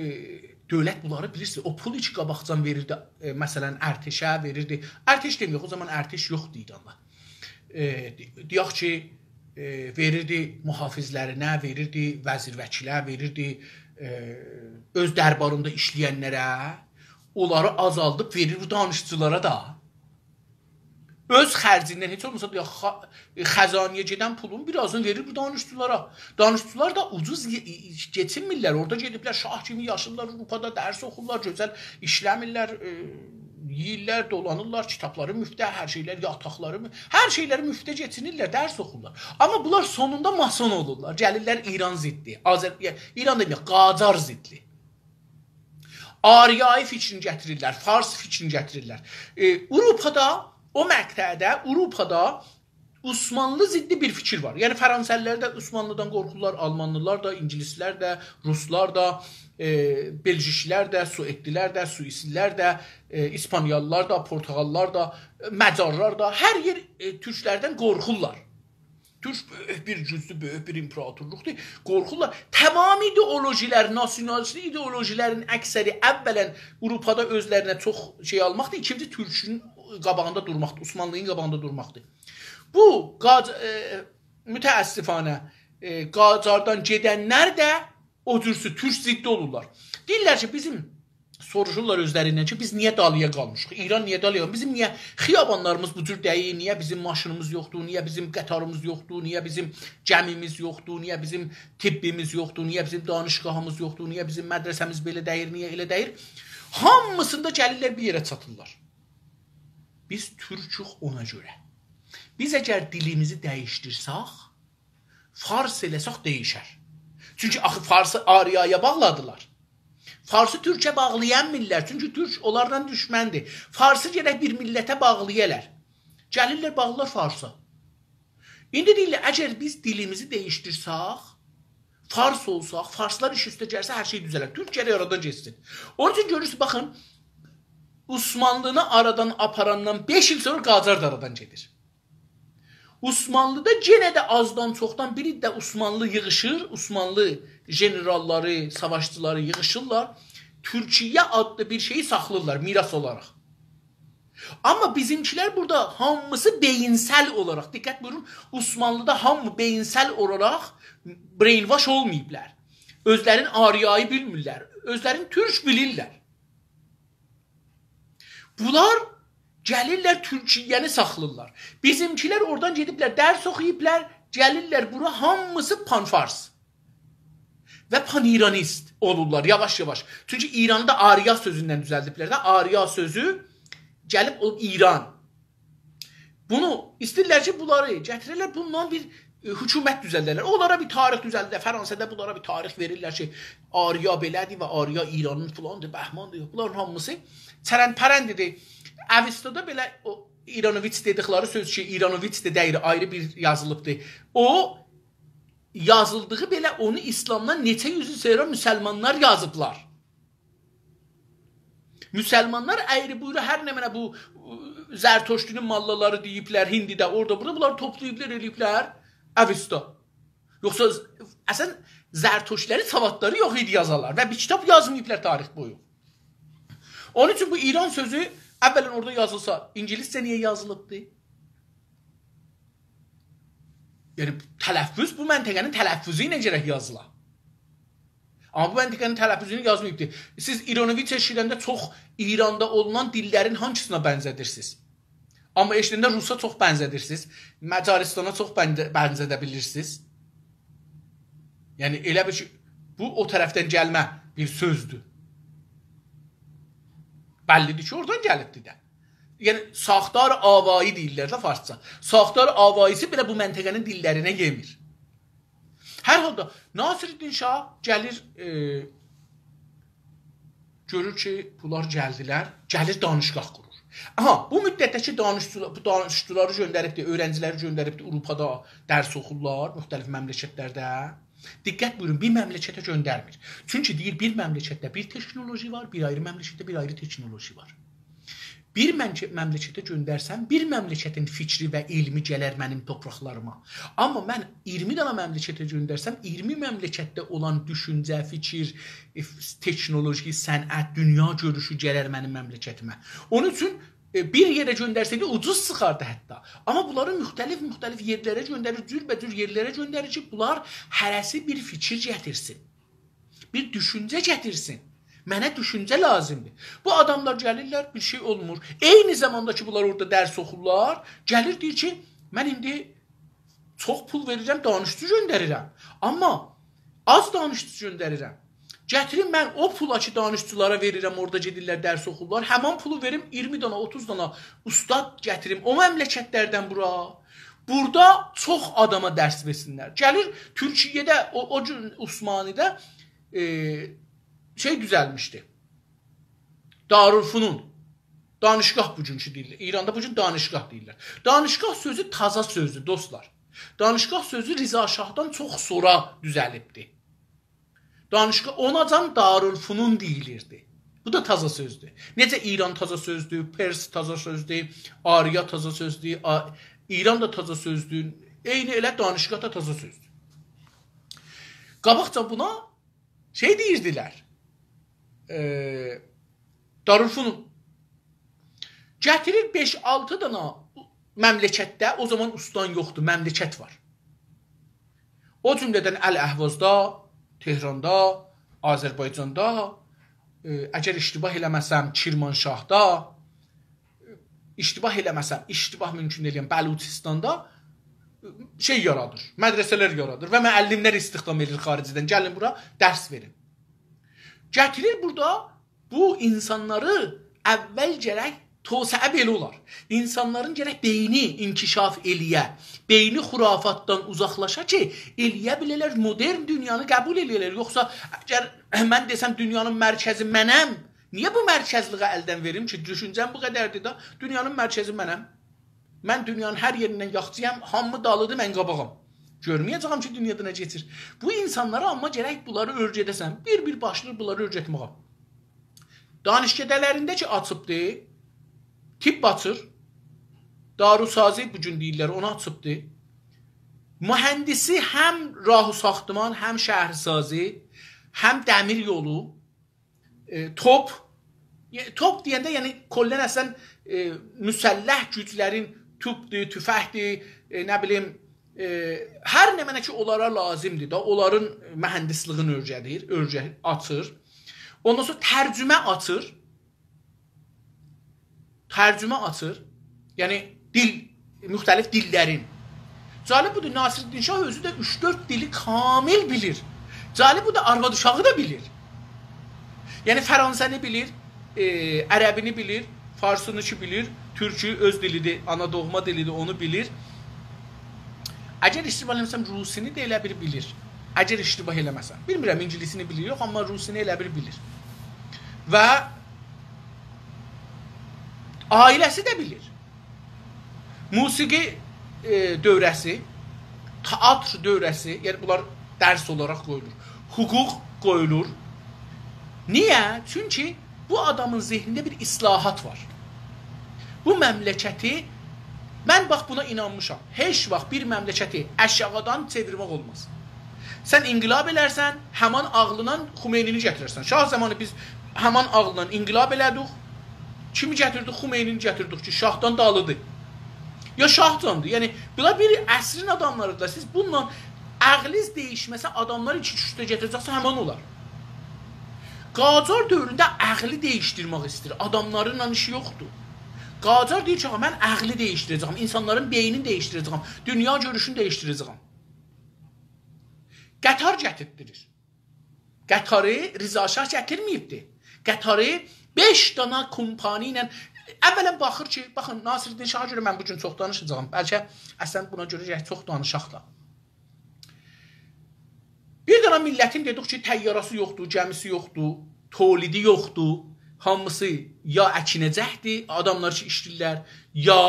دؤولت بونلاری بیلیرسینیز، او پول کی قاباقجان وئریردی، ائ، مثلا، ارتشه وئریردی. ارتش دئمه‌یک، او زامان ارتش یوخدو ایراندا. ائ، دئ-، دئیک کی، ائ، وئریردی محافظلرینه، وئریردی وزیر وکیله، وئریردی، ائ، اؤز درباریندا ایشله‌ینلره، اونلاری آزالدیب وئریر بو دانشجولارا دا. اؤز خرجیندن، هئچ اولماسا دئیک، خا-، خزانه‌یه گئدن پولون بیر آزینی وئریر بو دانشجولارا. دانشجولار دا اوجوز یئ-، کئچینمیرلر. اورادا گئدیبلر شاه کیمی یاشیرلار، آوروپادا درس اوخورلار، گؤزل ایشله‌میرلر، ائ، یئییرلر، دولانیرلار، کیتابلاری مفته، هر شئیلر، یاتاقلاری مف-، هر شئیلری مفته کئچینیرلر، درس اوخورلار. آمما بونلار سونوندا ماسون اولورلار، گلیرلر ایران ضدی، آذر-، یعنی، ایران دئمه‌یک، قاجار ضدی. آریایی فیکرینی گتیریرلر، فارس فیکرینی گتیریرلر. ائ، آوروپادا، او مقطعده آوروپادا عثمانلی ضدی بیر فیکیر وار. یعنی، فرانسه‌لی‌لر ده عثمانلی‌دان قورخورلار، آلمانلی‌لار دا، اینگیلیسلر ده، روسلار دا، ائ، بلژیکلی‌لر ده، سوئدلی‌لر ده، سوئیسلی‌لر ده، ائ، ایسپانیالی‌لار دا، پورتوغاللی‌لار دا، ائ، مجارلار دا، هر یئر، ائ، تورکلردن قورخورلار. تورک بؤیوک بیر گوجدور، بؤیوک بیر ایمپراتورلوقدور. قورخورلار. تمام ایدئولوژی‌لر، ناسیونالیست ایدئولوژی‌لرین اکثری اولاً آوروپادا اؤزلرینه چوخ شئی آلماقدیر، ایکینجی تورکون قاباغیندا دورماقدیر، عثمانلی‌نین قاباغیندا دورماقدیر. بو قاج-، ائ، متأسفانه، ائ، قاجاردان گئدنلر ده او جورسو تورک ضدی اولورلار. دئییرلر کی، بیزیم، سوروشورلار اؤزلریندن کی، بیز نییه دالییا قالمیشیق؟ ایران نییه دالییا؟ بیزیم نییه خیابانلاریمیز بو جور دئییل؟ نییه بیزیم ماشینیمیز یوخدور؟ نییه بیزیم قطاریمیز یوخدور؟ نییه بیزیم گمیمیز یوخدور؟ نییه بیزیم طبیمیز یوخدور؟ نییه بیزیم دانشگاهیمیز یوخدور؟ نییه بیزیم مدرسه‌میز بئله دئییل؟ نییه ائله دئییل؟ هامیسیندا گلیرلر بیر یئره چاتیرلار. بیز تورکوک اونا گؤره. بیز اگر دیلیمیزی دییشدیرسک، فارس ائله‌سک دییشر. چونکی آخی فارسی آریایا باغلادیلار. فارسی تورکه باغلایانمیرلار، چونکی تورک اونلارلا دوشمندیر. فارسی گرک بیر میللته باغلایالار. گلیرلر، باغلار فارسا. ایندی دئییرلر، اگر بیز دیلیمیزی دییشدیرسک، فارس اولساق، فارسلار ایش اوسته گلسه، هر شئی دوزه‌لر. تورک گرک آرادان گئتسین. اونون اوچون گؤرورسونوز، باخین، عثمانلینی آرادان آپاراندان بئش ایل سونرا قاجار دا آرادان گئدیر. عثمانلیدا یئنه ده آزدان چوخدان بیر عده عثمانلی ییغیشیر، عثمانلی ژنراللاری، ساواشچیلاری ییغیشیرلار. تورکیه آدلی بیر شئیی ساخلاییرلار میراث اولاراق. آمما بیزیمکیلر بورادا هامیسی بئیینسل اولاراق، دقت بویورون، عثمانلیدا هامی بئیینسل اولاراق brainwash اولماییبلار. اؤزلرین آریایی بیلمیرلر، اؤزلرین تورک بیلیرلر. بونلار گلیرلر تورکیه‌نی ساخلاییرلار. بیزیمکیلر اورادان گئدیبلر، درس اوخویوبلار، گلیرلر بورا، هامیسی پان‌فارس و پان‌ایرانیست اولورلار یاواش-یاواش. چونکی ایرانی دا آریا سؤزوندن دوزلدیبلر ده. آریا سؤزو گلیب او ایران. بونو ایسته‌ییرلر کی، بونلاری گتیره‌لر، بوندان بیر، ائ، حکومت دوزلده‌لر. اونلارا بیر تاریخ دوزلدیرلر. فرانسادا بونلارا بیر تاریخ وئریرلر کی، آریا بئله‌دیر و آریا ایرانین فلاندیر، بهماندیر. بونلارین هامیسی چرندپرندیدیر. اوستادا بئله او ایرانوویچ دئدیکلری سؤز کی، ایرانوویچ ده دئییل، آیری بیر یازیلیبدیر. او یازیلدیغی بئله اونو ایسلامدان نئچه یوز ایل سونرا مسلمانلار یازیبلار. مسلمانلار اَیری بویرو هر نمنه بو، ائ، زرتشتی‌نین ماللالاری دئییبلر، هندی‌ده، اورادا، بورادا، بونلاری توپلاییبلار، ائله‌ییبلر اوستا. یوخسا ز-، اصلاً زرتشتی‌لرین سوادلاری یوخ ایدی یازالار و بیر کیتاب یازماییبلار تاریخ بویو. اونون اوچون بو ایران سؤزو اولاً اورادا یازیلسا، اینگیلیسجه نییه یازیلیبدی؟ یعنی، تلفظ بو منطقه‌نین تلفظو ایله گرک یازیلا. آمما بو منطقه‌نین تلفظونو یازماییبدی. سیز ایرانوویچ ائشیدنده چوخ ایراندا اولونان دیللرین هانسینا بنزه‌دیرسینیز؟ آمما ائشیدنده روسا چوخ بنزه‌دیرسینیز، مجارستانا چوخ بنده-، بنزه‌ده بیلیرسینیز؟ یعنی، ائله بیل کی، بو او طرفدن گلمه بیر سؤزدور. بللی‌دیر کی، اورادان گلیبدیر ده. یعنی، ساختار آوایی دئییرلر ده فارسجا. ساختار آوایی‌سی بئله بو منطقه‌نین دیللرینه یئمیر. هر حالدا ناصرالدین شاه گلیر، ائ، گؤرور کی، بونلار گلدیلر، گلیر دانشگاه قورور. آها، بو مدتده کی دانشجولا-، بو دانشجولاری گؤندریبدی، اؤیرنجی‌لری گؤندریبدی آوروپادا درس اوخورلار، مختلف مملکتلرده. دقت بویورون، بیر مملکته گؤندرمیر. چونکی دئییر، بیر مملکتده بیر تکنولوژی وار، بیر آیری مملکتده بیر آیری تکنولوژی وار. بیر مملکه-، مملکته گؤندرسم، بیر مملکتین فیکری و علمی گلر منیم تورپاقلاریما. آمما من اییرمی دانا مملکته گؤندرسم، اییرمی مملکتده اولان دوشونجه، فیکیر، ائ، ف-، تکنولوژی، صنعت، دونیا گؤروشو گلر منیم مملکتیمه. اونون اوچون، ائ، بیر یئره گؤندرسه‌یدی، اوجوز چیخاردی حتی. آمما بونلاری مختلف-مختلف یئرلره گؤندریر، جوربه‌جور یئرلره گؤندریر کی، بونلار هره‌سی بیر فیکیر گتیرسین. بیر دوشونجه گتیرسین. منه دوشونجه لازیمدیر. بو آداملار گلیرلر، بیر شئی اولمور. عینی زاماندا کی، بونلار اورادا درس اوخورلار، گلیر دئییر کی، من ایندی چوخ پول وئریرم، دانشجو گؤندریرم. آمما آز دانشجو گؤندریرم. گتیریم من او پولا کی، دانشجولارا وئریرم، اورادا گئدیرلر، درس اوخورلار. همان پولو وئریم، اییرمی دانا، اوتوز دانا اوستاد گتیریم او مملکتلردن بورا. بورادا چوخ آداما درس وئرسینلر. گلیر تورکیه‌ده، او، او گون عثمانی‌ده، ائ، شئی دوزلمیشدی. دارالفنون. دانشگاه بوگونکو دئییرلر. ایراندا بوگون دانشگاه دئییرلر. دانشگاه سؤزو تازا سؤزدور، دوستلار. دانشگاه سؤزو رضا شاهدان چوخ سونرا دوزلیبدی. دانشگاه، اوناجان دارالفنون دئییلیردی. بو دا تازا سؤزدور. نئجه ایران تازا سؤزدور، پرس تازا سؤزدور، آریا تازا سؤزدور، آ-، ایران دا تازا سؤزدور، عینی ائله دانشگاهدا تازا سؤزدور. قاباقجا بونا شئی دئییردیلر. ائ، دارالفنون. گتیریر بئش-آلتی دانا مملکتده، او زامان استان یوخدور، مملکت وار. او جمله‌دن الاحوازدا، تهراندا، آذربایجاندا، ائ، اگر اشتباه ائله‌مه‌سم، کرمانشاهدا، اشتباه ائله‌مه‌سم، اشتباه مومکون ائله‌یم، بلوچستاندا، ائ، شئی یارادیر، مدرسه‌لر یارادیر و معلم‌لر استخدام ائدیر خارجدن. گلین بورا درس وئرین. گتیریر بورادا بو اینسانلاری اول گرک توسعه بئله اولار. اینسانلارین گرک بئینی انکشاف ائله‌یه، بئینی خرافاتدان اوزاقلاشا کی، ائله‌یه بیله‌لر، مدرن دونیانی قبول ائله‌یه‌لر. یوخسا اگر من دئسم دونیانین مرکزی منم، نییه بو مرکزلیگی الدن وئریم کی؟ دوشونجه‌م بو قدردیر دا، دونیانین مرکزی منم. من دونیانین هر یئریندن یاخچی‌یام، هامی دالیدیر، من قاباغام. گؤرمه‌یه‌جه‌یم کی، دونیادا نه کئچیر. بو اینسانلارا آمما گرک بونلاری اؤیره‌ده‌سن، بیر-بیر باشلاییر بونلاری اؤیرتمه‌یه. دانشکده‌لرینده کی آچیبدی، طب آچیر، داروسازی بو گون دئییرلر، اونو آچیبدی. مهندسی هم راه و ساختمان، هم شهرسازی، هم دمیر یولو، ائ، توپ، یعنی، توپ دئینده، یعنی، کلاً اصلاً، ائ، مسلح گوجلرین توپدور، توفنگدیر، ائ، نه بیلیم، ائ، هر نمنه کی، اونلارا لازیمدیر دا، اونلارین مهندسلیگینی اؤیره‌دیر، اؤیره-، آچیر. اوندان سونرا ترجمه آچیر. ترجمه آچیر. یعنی دیل، مختلف دیللرین. جالب بودور، ناصرالدین شاه اؤزو ده اوچ-دؤرد دیلی کامل بیلیر. جالب بودور، آرواد اوشاغی دا بیلیر. یعنی فرانسه‌نی بیلیر، ائ، عربینی بیلیر، فارسینی کی بیلیر، تورکو اؤز دیلیدیر، آنا دوغما دیلیدیر، اونو بیلیر. اگر اشتباه ائله‌مه‌سم، روسینی ده ائله بیل بیلیر. اگر اشتباه ائله‌مه‌سم. بیلمیرم، اینگیلیسینی بیلیر، یوخ، آمما روسینی ائله بیل بیلیر. و عائله‌سی ده بیلیر. موسیقی، ائ، دؤوره‌سی، تئاتر دؤوره‌سی، یعنی بونلار درس اولاراق قویولور. حقوق قویولور. نییه؟ چونکی بو آدامین ذهنینده بیر اصلاحات وار. بو مملکتی، من باخ بونا اینانمیشام. هئچ واخت بیر مملکتی آشاغیدان چئویرمک اولماز. سن انقلاب ائلرسن، همان عاغلینان خمینی‌نی گتیررسن. شاه زامانی بیز همان عاغلینان انقلاب ائله‌دیک. کیمی گتیردیک؟ خمینی‌نی گتیردیک کی، شاهدان دالیدیر. یا شاهجاندیر. یعنی، بونلار بیر عصرین آداملاریدیر. سیز بونونلا عقلیز دَییشمه‌سه، آداملاری ایکی اوچ ده گتیره‌جکسه، همان اولار. قاجار دؤورونده عقلی دَییشدیرمک ایسته‌ییر. آداملارینان ایشی یوخدور. قاجار دئییر کی، «آغا، من عقلی دَییشدیره‌جه‌یم، اینسانلارین بئینینی دَییشدیره‌جه‌یم، دونیا گؤروشونو دَییشدیره‌جه‌یم.» قطار گتیردیریر. قطاری رضا شاه گتیرمه‌ییبدی. قطاری بئش دانا کمپانی ایله، اولاً باخیر کی، باخین، ناصرالدین شاها گؤره من بو گون چوخ دانیشاجاغام. بلکه اصلاً بونا گؤره گرک چوخ دانیشاق دا. بیر دانا میللتین دئدیک کی، طیاره‌سی یوخدور، گمی‌سی یوخدور، تولیدی یوخدور، هامیسی یا اکینه‌جکدیر، آداملار کی ایشله‌ییرلر، یا،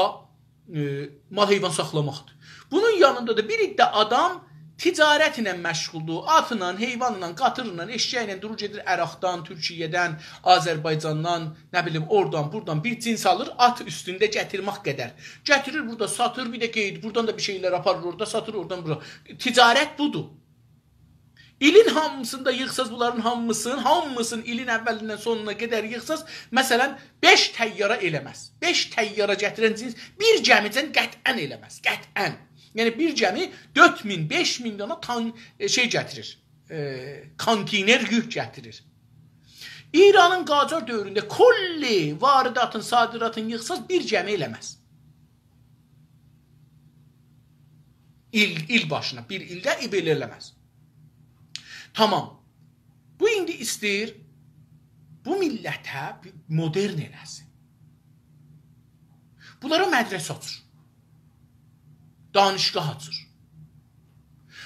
ائ، مال حیوان ساخلاماقدیر. بونون یانیندا دا بیر عده آدام تجارت ایله مشغولدور. آتلا، حیوانلا، قاطیرلا، ائششکله دورور گئدیر عراقدان، تورکیه‌دن، آذربایجاندان، نه بیلیم، اورادان، بورادان بیر جنس آلیر، آت اوستونده گتیرمک قدر. گتیریر بورادا ساتیر، بیر ده قئیید، بورادان دا بیر شئیلر آپاریر اورادا، ساتیر اورادان بورا. تجارت بودور. ایلین هامیسینی دا ییغساز، بونلارین هامیسینی، هامیسینی ایلین اولیندن سونونا قدر ییغساز، مثلاً، بئش طیاره ائله‌مز. بئش طیاره گتیرن جنس بیر گمی‌جن قطعاً ائله‌مز. قطعاً. یعنی بیر گمی دؤرد مین، بئش مین دانا تان-، ائ، شئی گتیریر. ائ، کانتینر یوک گتیریر. ایرانین قاجار دؤورونده کلی وارداتین، صادراتین ییغساز، بیر گمی ائله‌مز. ایل، ایل باشینا، بیر ایلده بئله ائله‌مز. تامام. بو ایندی ایسته‌ییر بو میللته بیر مدرن ائله‌سین. بونلارا مدرسه آچیر. دانشگاه آچیر.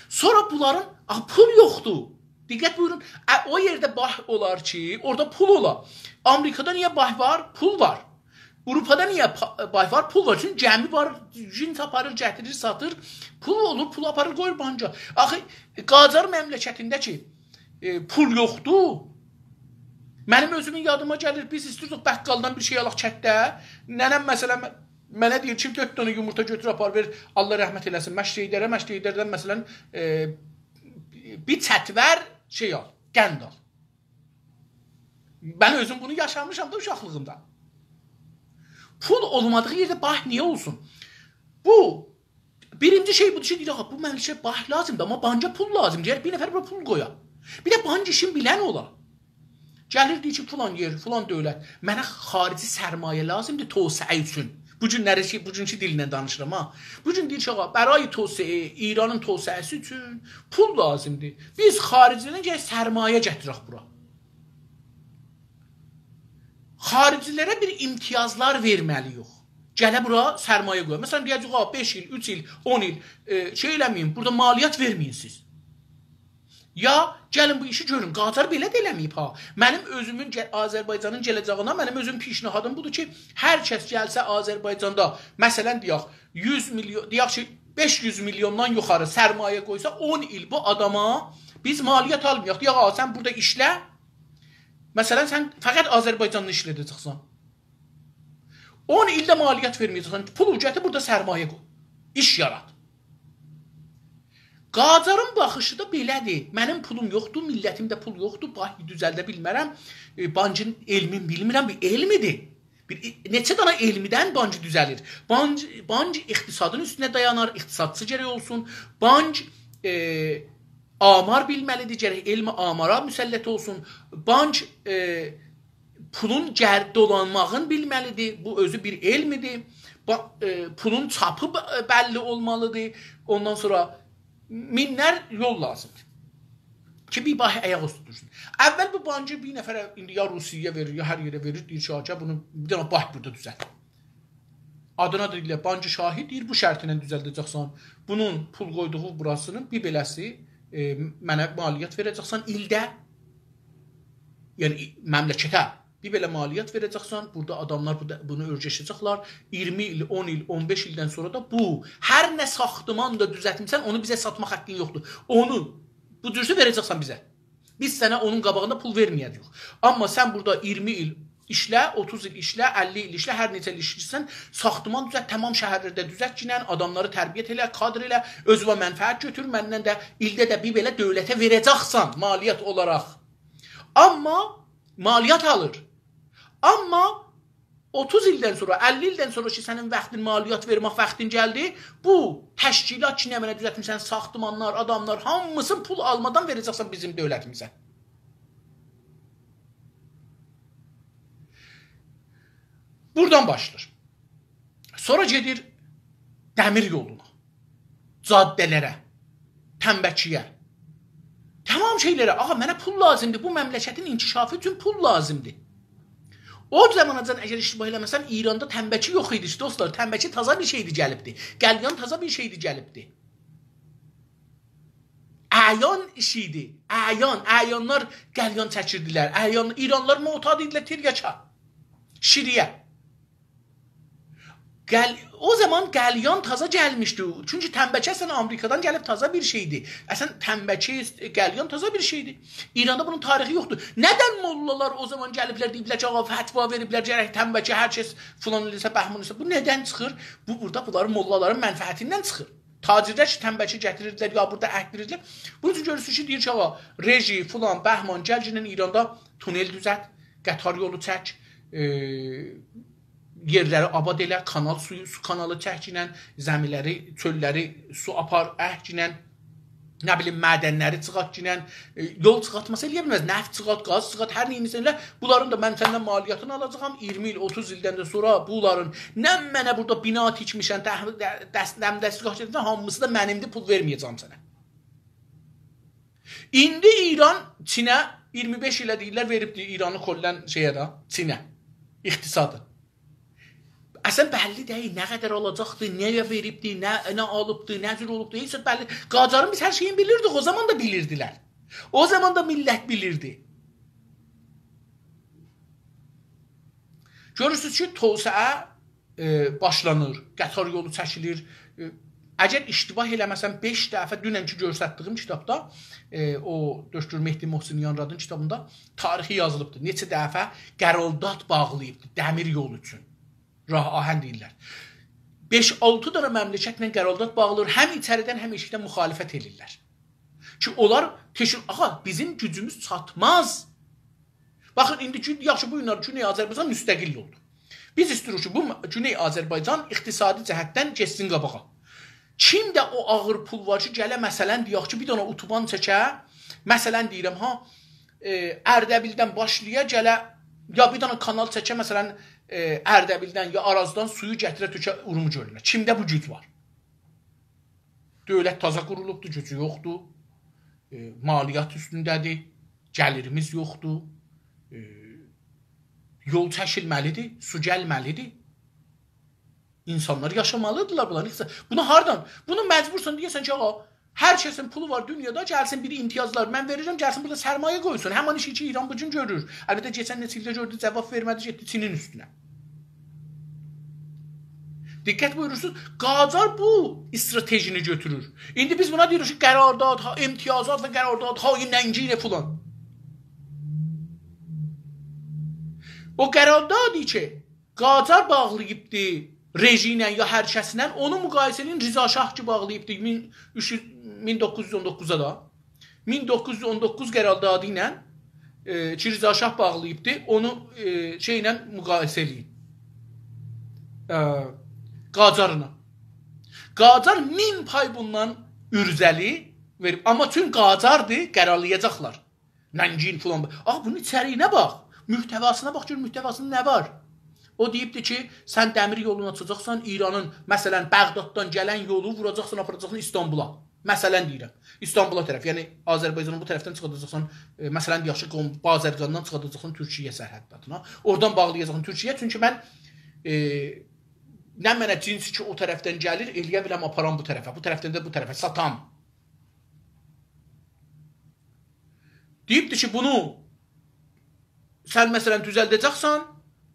سونرا بونلارین، آخی پول یوخدور. دقت بویورون، ا، او یئرده بانک اولار کی، اورادا پول اولا. آمریکادا نییه بانک وار؟ پول وار. آوروپادا نییه پا-، بانک وار؟ پول وار. چونکی گمی وار، جنس آپاریر، گتیریر، ساتیر. پول اولور، پول آپاریر، قویور بانکا. آخی قاجار مملکتینده کی، ائ، پول یوخدور. منیم اؤزومون یادیما گلیر، بیز ایستیردیک بقالدان بیر شئی آلاق کتده. ننه‌م، مثلاً، منه دئییر کی، دؤرد دنه یومورتا گؤتور آپار وئر، الله رحمت ائله‌سین، مشت حیدره، مشت حیدردن مثلا، ائ، بیر چتوه شئی آل، قند آل. من اؤزوم بونو یاشامیشام دا اوشاقلیغیمدا. پول اولمادیغی یئرده بانک نییه اولسون؟ بو بیرینجی شئی بودور کی، دئییر، «آغا، بو مملکته بانک لازیمدیر، آمما بانکا پول لازیمدیر. گرک بیر نفر بورا پول قویا. بیر ده بانک ایشین بیلن اولا.» گلیر دئییر کی، فلان یئر، فلان دؤولت، منه خاریجی سرمایه لازیمدیر توسعه اوچون. بو گونلری کی، بوگونکو دیلله دانیشیرام ها. بو گون دئییر کی، آغا، برای توسعه، ایرانین توسعه‌سی اوچون پول لازیمدیر. بیز خاریجدن گرک سرمایه گتیرک بورا. خاریجی‌لره بیر امتیازلار وئرمه‌لی‌ییک. گله بورا سرمایه قویا. مثلا، دئیه‌جک، «آغا، بئش ایل، اوچ ایل، اون ایل، ائ، شئی ائله‌مه‌یین، بورادا مالیات وئرمه‌یین سیز.» یا گلین بو ایشی گؤرون. قاجار بئله ده ائله‌مه‌ییب ها. منیم اؤزومون گه-، آذربایجانین گله‌جه‌یینه منیم اؤزوم پیشنهادیم بودور کی، هر کس گلسه آذربایجاندا، مثلا دئیک، یوز میلیون، دئیک کی، بئش یوز میلیوندان یوخاری سرمایه قویسا، اون ایل بو آداما بیز مالیات آلمایاق. دئیک، «آغا، سن بورادا ایشله، مثلا سن فقط آذربایجاندا ایشله‌ده‌جکسن. اون ایلده مالیات وئرمه‌یه‌جکسن، پولو گتیر بورادا سرمایه قوی. ایش یارات.» قاجارین باخیشی دا بئله‌دیر. منیم پولوم یوخدور، میللتیمده پول یوخدور، بانک دوزلده بیلمرم. ائ، بانکین علمین بیلمیرم، بیر علمیدیر. بیر، ائ، نئچه دنه علمیدن بانک دوزلیر. بانک، بانک اقتصادین اوستونه دایانار، اقتصادچی گرک اولسون. بانک، ائ، آمار بیلمه‌لیدیر، گرک علم آمارا مسلط اولسون. بانک، ائ، پولون گر-، دولانماغین بیلمه‌لیدیر. بو اؤزو بیر علمیدیر. با-، ائ، پولون چاپی ب-، بللی اولمالیدیر. اوندان سونرا مینلر یول لازیمدیر کی، بیر بانک آیاق اوسته دورسون. اول بو بانکی بیر نفره، ایندی یا روسیه‌یه وئریر، یا هر یئره وئریر، دئییر کی، «آغا، بونو بیر دنه بانک بورادا دوزلت.» آدینا دئییرلر بانک شاهی، دئییر، «بو شرطینن دوزلده‌جکسن. بونون پول قویدوغو بوراسینین بیر بئله‌سی، ائ، منه مالیات وئره‌جکسن ایلده.» یعنی، مملکته بیر بئله مالیات وئره‌جکسن، بورادا آداملار بو دا، بونو اؤرگشه‌جکلر. اییرمی ایل، اون ایل، اون بئش ایلدن سونرا دا بو، هر نه ساختمان دا دوزلتمیسن، اونو بیزه ساتماق حاققین یوخدور. اونو بو جورسه وئره‌جکسن بیزه. بیز سنه اونون قاباغیندا پول وئرمه‌یه‌جه‌ییک. آمما سن بورادا اییرمی ایل ایشله، اوتوز ایل ایشله، اللی ایل ایشله، هر نئچه ایل ایشله‌ییرسن، ساختمان دوزلت، تمام شهرلرده دوزلتگینن، آداملاری تربیت ائله، کادر ائله، اؤزونه منفعت گؤتور، مندن ده ایلده ده بیر بئله دؤولته وئره‌جکسن مالیات اولاراق. آمما مالیات آلیر. آمما اوتوز ایلدن سونرا، اللی ایلدن سونرا کی، سنین واختین مالیات وئرمک واختین گلدی، بو تشکیلات کی، نمنه دوزلتمیسن، ساختمانلار، آداملار، هامیسین پول آلمادان وئره‌جکسن بیزیم دؤولتیمیزه. بورادان باشلاییر. سونرا گئدیر دمیر یولونا، جاده‌لره، تنبه‌چی‌یه. تمام شئیلره، آغا، منه پول لازیمدیر، بو مملکتین انکشافی اوچون پول لازیمدیر. او زاماناجان، اگر اشتباه ائله‌مه‌سم، ایراندا تنبه‌چی یوخ ایدی، دوستلار. تنبه‌چی تازا بیر شئیدیر گلیبدی. قلیان تازا بیر شئیدیر گلیبدی. اعیان ایشی ایدی. اعیان، اعیانلار قلیان چکیردیلر. اعیان، ایرانلیلار معتاد ایدیلر تریاکا، شیری‌یه. قل-، او زامان قلیان تازا گلمیشدی. چونکی تنبه‌چی اصلا آمریکادان گلیب تازا بیر شئیدی. اصلا تنبه‌چی، قلیان تازا بیر شئیدی. ایراندا بونون تاریخی یوخدور. ندن موللالار او زامان گلیبلر، دئییبلر کی، آغا، فتوا وئریبلر، گرک تنبه‌چی هر کس فلان ائله‌سه، بهمان ائله‌سه. بو ندن چیخیر؟ بو بورادا بونلارین موللالارین منفعتیندن چیخیر. تاجرلر کی، تنبه‌چی گتیریردیلر، یا بورادا اکدیریردیلر. بونون اوچون گؤرورسونوز کی، دئییر کی، آغا، رژی، فلان، بهمان، گلگینن ایراندا تونل دوزلت، قطار یولو چک، ائ، یئرلری آباد ائله، کانال سویو، سو کانالی چکگینن، زمی‌لری، چؤللری سو آپار، اکگینن، نه بیلیم، معدنلری چیخارتگینن، ائ، یول چیخارتماسا ائلیه بیلمز، نفت چیخارت، گاز چیخارت، هر نئینیرسن ائله، بونلارین دا من سندن مالیاتینی آلاجاغام، اییرمی ایل، اوتوز ایلدن ده سونرا بونلارین، نمنه بورادا بنا تیکمیشن، تح-، دس-، دم دستگاه گتیرمیشن، هامیسی دا منیمدیر، پول وئرمه‌یه‌جم سنه. ایندی ایران چینه اییرمی بئش ایله دئییرلر، وئریبدی ایرانی کلاً شئیه ده، چینه، اقتصادی. اصلاً بللی دئییل، نه قدر آلاجاقدی، نه‌یه وئریبدی، نه، نه آلیبدی، نه جور اولوبدو، هئچ بللی. قاجارین بیز هر شئیینی بیلیردیک، او زامان دا بیلیردیلر. او زامان دا میللت بیلیردی. گؤرورسونوز کی، توسعه ائ، باشلانیر، قطار یولو چکیلیر. ائ، اگر اشتباه ائله‌مه‌سم، بئش دفعه، دوننکی گؤستردیگیم کیتابدا، ائ، او دکتر مهدی محسنیانرادین کیتابیندا تاریخی یازیلیبدیر. نئچه دفعه قرارداد باغلاییبدیر دمیر یول اوچون. راه آهن دئییرلر. بئش-آلتی دنه مملکتله قرارداد باغلاییر، هم ایچریدن، هم ائشیکدن مخالفت ائله‌ییرلر. کی، اونلار تشکیل، آغا، بیزیم گوجوموز چاتماز. باخین، ایندی کی، یاخشی، بو گونلر گونئی آذربایجان مستقل اولدو. بیز ایسته‌ییریک کی، بو م-، گونئی آذربایجان اقتصادی جهتدن گئتسین قاباغا. کیمده او آغیر پول وار کی، گله، مثلا، دئیک کی، بیر دنه اتوبان چکه، مثلا، دئییرم ها، ائ، اردبیلدن باشلایا، گله، یا بیر دنه کانال چکه، مثلا، ائ، اردبیلدن یا آرازدان سویو گتیره تؤکه اورمو گؤلونه. کیمده بو گوج وار؟ دؤولت تازا قورولوبدور، گوجو یوخدور. ائ، مالیات اوستونده‌دیر، گلیریمیز یوخدور. ائ، یول چکیلمه‌لیدیر، سو گلمه‌لیدیر. اینسانلار یاشامالیدیرلار بونلارین. بونو هاردان؟ بونو مجبورسان دئیه‌سن کی، آغا، هر کسین پولو وار دونیادا، گلسین، بیر امتیازلار من وئریرم، گلسین بورادا سرمایه قویسون. همان ایشی کی، ایران بو گون گؤرور. البته، کئچن نئچه ایلده گؤردو، جواب وئرمه‌دی، گئتدی چینین اوستونه. دقت بویورورسونوز، قاجار بو استراتژینی گؤتورور. ایندی بیز بونا دئییریک کی، قراردادها، امتیازات و قراردادهای ننگین فلان. او قراردادی کی، قاجار باغلاییبدی رژی ایله یا هر کسله، اونو مقایسه ائله‌یین، رضا شاه کی باغلاییبدی مین، اوچ یوز، مین دوققوز یوز اون دوققوزا دا. مین دوققوز یوز اون دوققوز قراردادی ایله، ائ، کی، رضا شاه باغلاییبدی، اونو، ائ، شئی ایله مقایسه ائله‌یین. ائ، قاجارلا. قاجار مین پای بوندان عرضه‌لی وئریب. آمما چون قاجاردیر، قرارلایاجاقلار. ننگین فلان. آغا، بونون ایچریگینه باخ. محتواسینا باخ، گؤر محتواسیندا نه وار. او دئییبدی کی، سن دمیر یولونو آچاجاقسان، ایرانین، مثلا، بغداددان گلن یولو ووراجاقسان، آپاراجاقسان ایستانبولا. مثلا دئییرم، ایستانبولا طرف، یعنی آذربایجانین بو طرفدن چیخاداجاقسان، ائ، مثلا، دئیک کی، قم-، بازرگاندان چیخاداجاقسان تورکیه سرحد آدینا. اورادان باغلایاجاقسان تورکیه، چونکی من، ائ، نه منه جنسی کی، او طرفدن گلیر، ائله‌یه بیلم آپارام بو طرفه، بو طرفدن ده بو طرفه ساتام. دئییبدی کی، بونو سن، مثلا، دوزلده‌جکسن،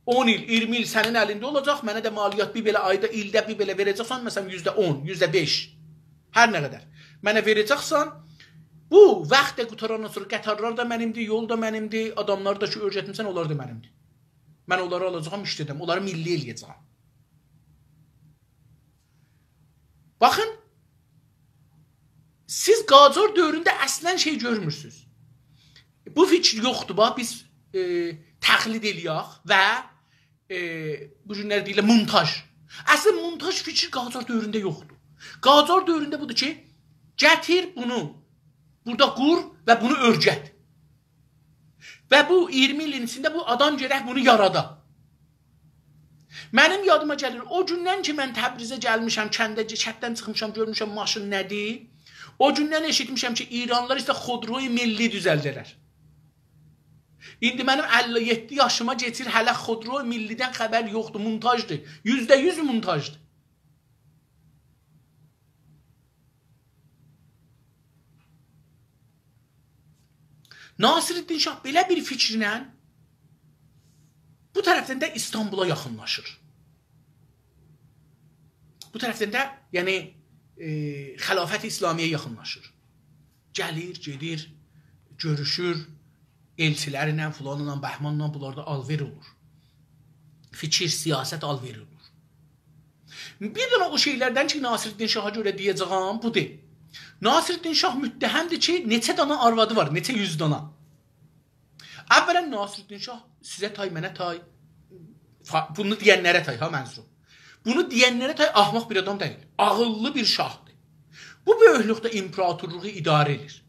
اون ایل، اییرمی ایل سنین الینده اولاجاق، منه ده مالیات بیر بئله آیدا، ایلده بیر بئله وئره‌جکسن، مثلا، یوزده اون، یوزده بئش، هر نه قدر. منه وئره‌جکسن، بو واخت دا قوتاراندان سونرا قطارلار دا منیمدیر، یول دا منیمدیر، آداملار دا کی، اؤیرتمیسن، اونلار دا منیمدیر. من اونلاری آلاجاغام، ایشله‌دم، اونلاری میللی ائله‌یه‌جم. باخین، سیز قاجار دؤورونده اصلا شئی گؤرمورسونوز. بو فیکیر یوخدور، باخ، بیز، ائ، تقلید ائله‌یک و، ائ، بو گونلر دئییرلر مونتاژ. اصلا مونتاژ فیکیر قاجار دؤورونده یوخدور. قاجار دؤورونده بودور کی، گتیر بونو، بورادا قور و بونو اؤرگت. و بو اییرمی ایلین ایچینده بو آدام گرک بونو یارادا. منیم یادیما گلیر، او گوندن کی، من تبریزه گلمیشم، کنده، کنددن چیخمیشام، گؤرموشم ماشین نه‌دیر. او گوندن ائشیتمیشم کی، ایرانلیلار ایسته خودروی ملی دوزلده‌لر. ایندی منیم اللی یئددی یاشیما کئچیر، هله خودروی ملی‌دن خبر یوخدور، مونتاژدیر. یوزده یوز مونتاژدیر. ناصرالدین شاه بئله بیر فیکیرله بو طرفدن ده ایستانبولا یاخینلاشیر. بو طرفدن ده، یعنی، ائ، خلافت اسلامی‌یه یاخینلاشیر. گلیر، گئدیر، گؤروشور، ائلچیلرله، فلانلا، بهمانلا، بونلاردا آلوئر اولور. فیکیر، سیاست آلوئری اولور. بیر دنه او شئیلردن کی، ناصرالدین شاها گؤره دئیه‌جه‌یم، بودور. ناصرالدین شاه متهمدیر کی، نئچه دانا آروادی وار، نئچه یوز دانا. اولا ناصرالدین شاه سیزه تای، منه تای، فا-، بونو دئینلره تای، ها، منظوروم. بونو دئینلره تای احمق بیر آدام دئییل. عاغیللی بیر شاهدیر. بو بؤیوکلوکده ایمپراتورلوغو اداره ائدیر.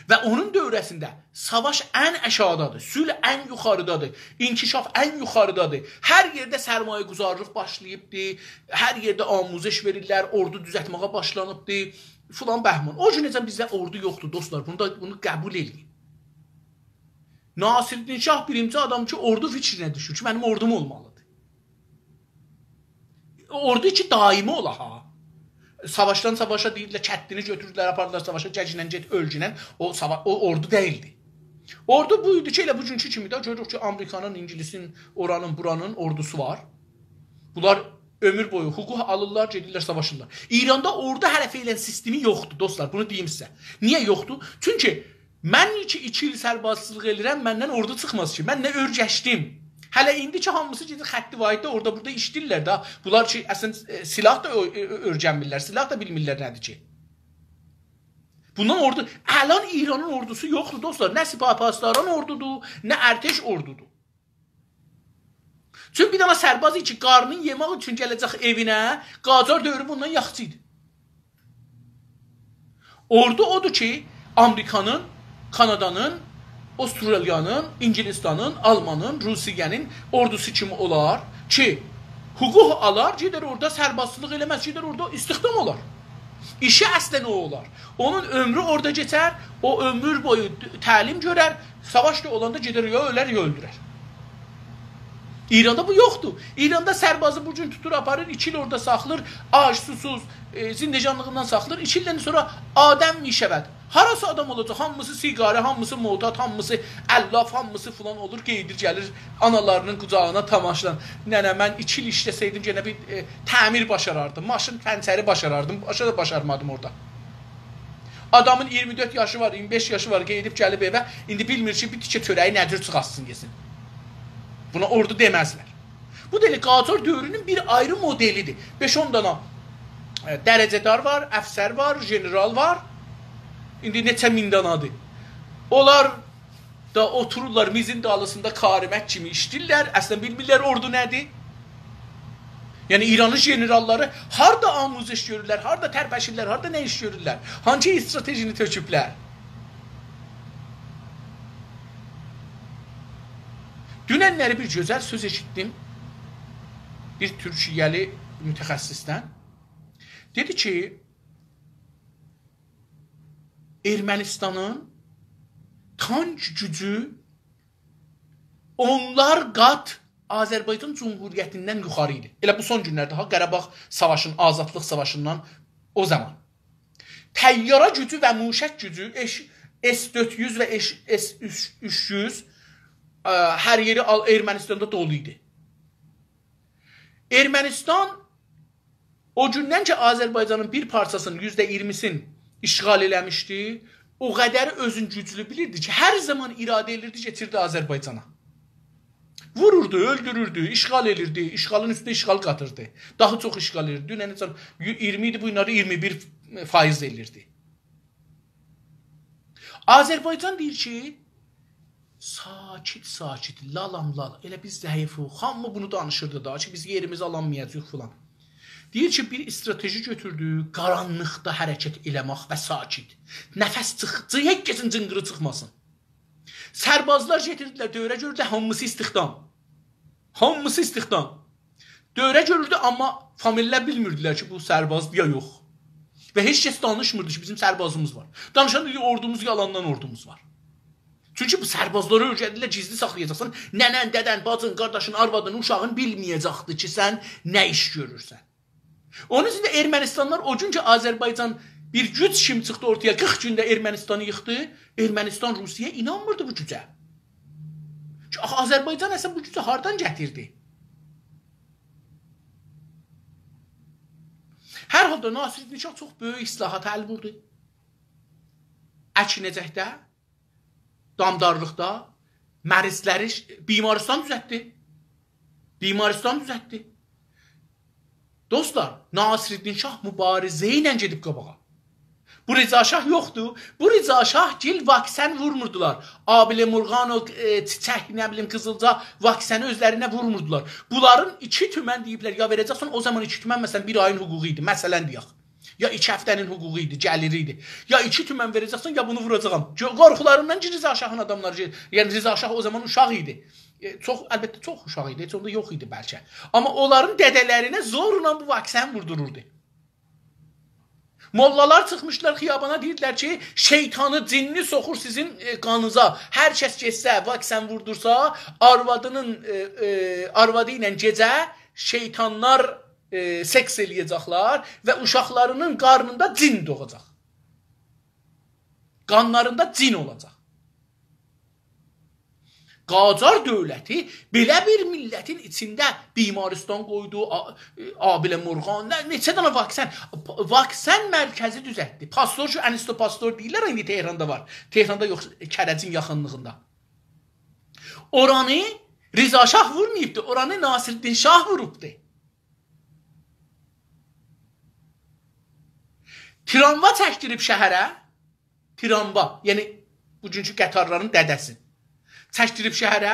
و اونون دوره‌سینده ساواش ان آشاغیدادیر، صلح ان یوخاریدادیر، انکشاف ان یوخاریدادیر. هر یئرده سرمایه‌گذارلیق باشلاییبدی، هر یئرده آموزش وئریرلر، اوردو دوزلتمه‌یه باشلانیبدی، فلان بهمان. او گونه‌جن بیزده اوردو یوخدور، دوستلار. بونو دا، بونو قبول ائله‌یین. ناصرالدین شاه بیرینجی آدام کی، اوردو فیکرینه دوشور کی، منیم اوردوم اولمالیدیر. اوردو کی، دائمی اولا ها. ساواشدان ساواشا دئییرلر، کتدینی گؤتوردولر، آپاردیلار ساواشا، گجینن گئت، اؤلگینن. او ساوا-، او اوردو دئییلدی. اوردو بو ایدی کی، ائله بوگونکو کیمی ده گؤروروک کی، آمریکانین، اینگیلیسین، اورانین، بورانین اوردوسو وار. بونلار عؤمور بویو حقوق آلیرلار، گئدیرلر، ساواشیرلار. ایراندا اوردو هله فعلاً سیستمی یوخدور، دوستلار، بونو دئییم سیزه. نییه یوخدور؟ چونکی من کی، ایکی ایل سربازچیلیق ائله‌ییرم، مندن اوردو چیخماز کی. من نه اؤرگشدیم، هله ایندی کی، هامیسی گئدیر خط واحدده، اورادا بورادا ایشله‌ییرلر ده. بونلار کی، اصلاً، ائ، سلاح دا اؤ-، اؤ-، اؤیرنمیرلر، سلاح دا بیلمیرلر نه‌دیر کی. بوندان اوردو، الان ایرانین اوردوسو یوخدور، دوستلار. نه سپاه پاسداران اوردودور، نه ارتش اوردودور. چون بیر دنه سرباز کی، قارنین یئمک اوچون گله‌جک ائوینه، قاجار دؤورو بوندان یاخشی ایدی. اوردو اودور کی، آمریکانین، کانادانین، استرالیانین، انگلستانین، آلمانین، روسیه‌نین اوردوسو کیمی اولار کی، حقوق آلار، گئدر اورادا سربازچیلیق ائله‌مز، گئدر اورادا استخدام اولار. ایشی اصلاً او اولار. اونون عؤمرو اورادا کئچر، او عؤمور بویو تعلیم گؤرر، ساواش دا اولاندا گئدر یا اؤلر، یا اؤلدورر. ایراندا بو یوخدور. ایراندا سربازی بو گون توتور، آپاریر، ایکی ایل اورادا ساخلیر، آج، سوسوز، ائ، زندگانلیغیندان ساخلیر، ایکی ایلدن سونرا آدم می‌شود. هاراسی آدام اولاجاق؟ هامیسی سیگاری، هامیسی معتاد، هامیسی علاف، هامیسی فلان اولور، قئییدیر، گلیر، آنالارینین قوجاغینا تماشایان. «ننه، من ایکی ایل ایشله‌سئیدیم، یئنه بیر، ائ، تعمیر باشاراردیم، ماشین پنچری باشاراردیم، باشا دا باشارمادیم اورادا.» آدامین اییرمی دؤرد یاشی وار، اییرمی بئش یاشی وار، قئییدیب گلیب ائوه، ایندی بیلمیر کی، بیر تیکه چؤره‌یی نه جور چیخارتسین، یئسین. بونا اوردو دئمزلر. بو دا ائله قاجار دؤورونون بیر آیری مودلی‌دیر. بئش-اون دانا، ائ، درجه‌دار وار، افسر وار، ژنرال وار. ایندی نئچه مین دانادیر. اونلار دا اوتورورلار میزین دالیسیندا کارمند کیمی ایشله‌ییرلر. اصلاً بیلمیرلر اوردو نه‌دیر. یعنی، ایرانین ژنراللاری هاردا آموزش گؤرورلر، هاردا ترپشیرلر، هاردا نه ایش گؤرورلر، هانسی استراتژینی تؤکوبلر؟ دوننلری بیر گؤزل سؤز ائشیتدیم بیر تورکیه‌لی متخصصدن. دئدی کی، ارمنستانین تانک گوجو اونلار قات آذربایجان جمهوریتیندن یوخاری ایدی. ائله بو سون گونلرده ها، قاراباغ ساواشین، آزادلیق ساواشیندان او زامان. طیاره گوجو و موشک گوجو، اش-، اس دؤرد یوز و اش-، اس اوچ یوز، ا، هر یئری آل-، ارمنستاندا دولو ایدی. ارمنستان او گوندن کی، آذربایجانین بیر پارچاسینین یوزده اییرمیسین اشغال ائله‌میشدی، او قدر اؤزون گوجلو بیلیردی کی، هر زامان اراده ائدیردی، کئچیردی آذربایجانا. ووروردو، اؤلدوروردو، اشغال ائدیردی، اشغالین اوستونه اشغال قاتیردی. داها چوخ اشغال ائدیردی. دونن نئچه، اییرمی ایدی، بو گونلری اییرمی بیر فایز ائله‌ییردی. آذربایجان دئییر کی، ساکت، ساکت، لالام لال. ائله بیز ضعیفوخ. هامی بونو دانیشیردی دا کی، بیز یئریمیزی آلانمایاجاغیق فلان. دئییر کی، بیر استراتژی گؤتوردو، قارانلیقدا حرکت ائله‌مک و ساکت. نفس چیخ-، چیخ-، هئچ کسین جینقیری چیخماسین. سربازلار گتیردیلر، دؤوره گؤردولر، هامیسی استخدام. هامیسی استخدام. دؤوره گؤروردو، آمما فامیللر بیلمیردیلر کی، بو سربازدیر یا یوخ. و هئچ کس دانیشمیردی کی، بیزیم سربازیمیز وار. دانیشان دئییر، اوردوموز یالاندان اوردوموز وار. چونکی بو سربازلاری اؤیره‌دیرلر، گیزلی ساخلایاجاقسان. ننن، ددن، باجین، قارداشین، آروادین، اوشاغین بیلمه‌یه‌جکدیر کی، سن نه ایش گؤرورسن. اونون اوچون ده ارمنستانلار او گون کی، آذربایجان بیر گوج کیمی چیخدی اورتایا، قیرخ گونده ارمنستانی ییخدی، ارمنستان روسیه‌یه اینانمیردی بو گوجه. کی، آخی آذربایجان اصلاً بو گوجو هاردان گتیردی؟ هر حالدا ناصرالدین شاه چوخ بؤیوک اصلاحاتا ال ووردو. اکینه‌جکده، دامدارلیقدا، مریضلری، بیمارستان دوزلتدی. بیمارستان دوزلتدی. دوستلار، ناصرالدین شاه مبارزه ایله گئدیب قاباغا. بو رضا شاه یوخدور. بو رضا شاه‌گیل واکسن وورموردولار. آبله مرغان، او، ائ، چیچک، نه بیلیم، قیزیلجا واکسنی اؤزلرینه وورموردولار. بونلارین ایکی تومن دئییبلر، یا وئره‌جکسن، او زامان ایکی تومن، مثلاً، بیر آیین حقوقو ایدی، مثلاً دئیک. یا ایکی هفته‌نین حقوقو ایدی، گلیری ایدی. یا ایکی تومن وئره‌جکسن، یا بونو ووراجاغام. گؤ-، قورخولاریندان کی، رضا شاهین آداملاری گئدیر. یعنی، رضا شاه او زامان اوشاق ایدی. ائ، چوخ، البته، چوخ اوشاق ایدی، هئچ اوندا یوخ ایدی بلکه. آمما اونلارین دده‌لرینه زورلا بو واکسن ووردورورردو. موللالار چیخمیشدیلار خیابانا، دئییردیلر کی، شیطانی، جینی سوخور سیزین، ائ، قانینیزا. هر کس گئتسه، واکسن ووردورسا، آروادینین، ائ، ائ، آروادی ایله گئجه شیطانلار، ائ، سکس ائله‌یه‌جکلر و اوشاقلارینین قارنیندا جین دوغاجاق. قانلاریندا جین اولاجاق. قاجار دؤولتی بئله بیر میللتین ایچینده بیمارستان قویدو، آ-، آبله مرغان، نه-، نئچه دنه واکسن، واکسن مرکزی دوزلتدی. پاستور، شو انیستو پاستور دئییرلر، ایندی تهراندا وار. تهراندا یوخ، کرجین یاخینلیغیندا. اورانی رضا شاه وورماییبدی، اورانی ناصرالدین شاه ووروبدو. تراموا چکدیریب شهره، تراموا، یعنی بوگونکو قطارلارین دده‌سی. چکدیریب شهره،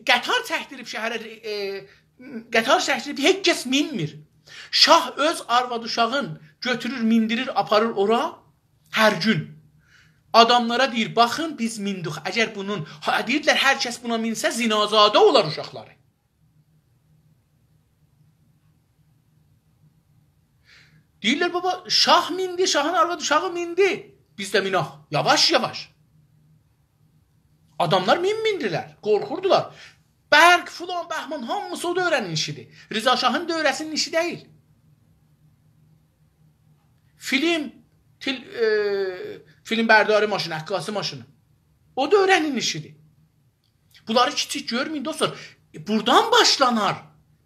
قطار چکدیریب شهره، ائ، قطار چکدیریب، هئچ کس مینمیر. شاه اؤز آرواد اوشاغین گؤتورور، میندیریر، آپاریر اورا هر گون. آداملارا دئییر: «باخین، بیز میندیک.» اگر بونون، ها، دئییرلر، هر کس بونا مینسه زنازاده اولار اوشاقلاری. دئییرلر: «بابا، شاه میندی، شاهین آرواد اوشاغی میندی. بیز ده مینک.» یاواش-یاواش. آداملار مینمیردیلر، قورخوردولار. برق، فلان، بهمان، هامیسی او دؤوره‌نین ایشیدیر. رضا شاهین دؤوره‌سینین ایشی دئییل. فیلم، تل-، ائ، فیلمبرداری ماشینی، عکاسی ماشینی. او دؤوره‌نین ایشیدیر. بونلاری کیچیک گؤرمه‌یین، دوستلار. بورادان باشلانار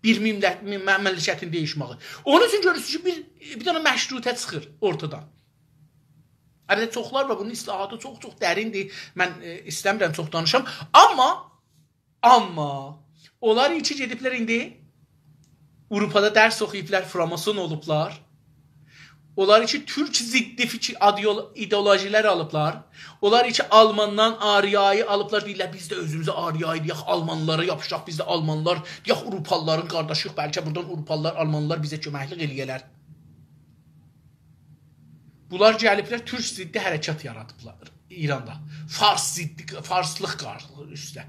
بیر میللت، می-، مملکتین دییشمه‌یی. اونون اوچون گؤرورسونوز کی، بیر، بیر دنه مشروطه چیخیر اورتادان. البته، چوخلار وار، بونون اصطلاحاتی چوخ-چوخ دریندیر. من، ائ، ایسته‌میرم چوخ دانیشام. آمما، آمما اونلار کی گئدیبلر ایندی آوروپادا درس اوخویوبلار، فراماسون اولوبلار. اونلار کی تورک ضدی فیکیر، ایدئول-، ایدئولوژی‌لر آلیبلار. اونلار کی آلماندان آریایی آلیبلار، دئییرلر: «بیز ده اؤزوموزه آریایی دئیک، آلمانلارا یاپیشاق، بیز ده آلمانلار، دئیک، آوروپالیلارین قارداشی‌ییق، بلکه بورادان آوروپالیلار آلمانلارا بیزه کؤمکلیک ائله‌یه‌لر.» بونلار گلیبلر، تورک ضدی حرکات یارادیبلار ایراندا. فارس ضدی، فارسلیق قارشیلیغی اوسته.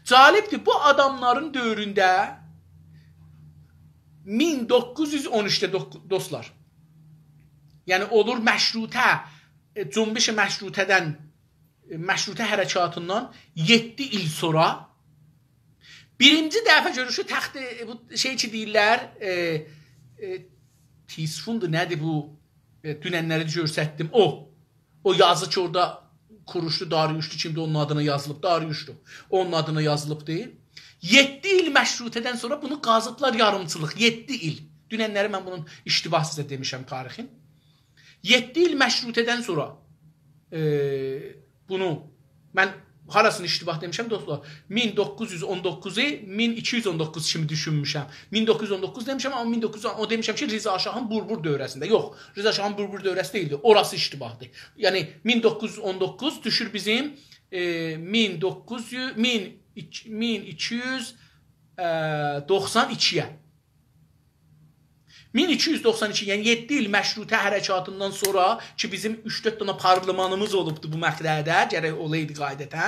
جالبدیر، بو آداملارین دؤورونده مین دوققوز یوز اون اوچده دوق-، دوستلار. یعنی اولور مشروطه، ائ، جنبش مشروطه‌دن، ائ، مشروطه حرکاتیندان یئددی ایل سونرا بیرینجی دفعه گؤروشو تخت، ائ، بو شئی کی دئییرلر، ائ، ائ، تیسفوندو، نه‌دیر بو، ائ، دوننلری گؤرستدیم. او، او یازی کی اورادا کوروشدو، داریوشدو، کیمدی اونون آدینا یازیلیب، داریوشدو. اونون آدینا یازیلیبدی. یئددی ایل مشروطه‌دن سونرا بونو قازیبلار یاریمچیلیق. یئددی ایل. دوننلری من بونون اشتباه سیزه دئمیشم تاریخین. یئددی ایل مشروطه‌دن سونرا، ائ، بونو، من هاراسینی اشتباه دئمیشم، دوستلار؟ مین دوققوز یوز اون دوققوزو مین ایکی یوز اون دوققوز کیمی دوشونموشم. مین دوققوز یوز اون دوققوز دئمیشم، آمما مین دوققوز یوز اون، او دئمیشم کی، رضا شاهین بوربور دؤوره‌سینده. یوخ، رضا شاهین بوربور دؤوره‌سی دئییلدی. اوراسی اشتباهدیر. یعنی، مین دوققوز یوز اون دوققوز دوشور بیزیم، ائ، مین دوققوز یوز، مین ایکی، مین ایکی یوز، ائ، دوخسان ایکی‌یه. مین ایکی یوز دوخسان ایکی، یعنی یئددی ایل مشروطه حرکاتیندان سونرا کی، بیزیم اوچ-دؤرد دنه پارلمانیمیز اولوبدو بو مقطعده، گرک اولایدی قاعدتاً.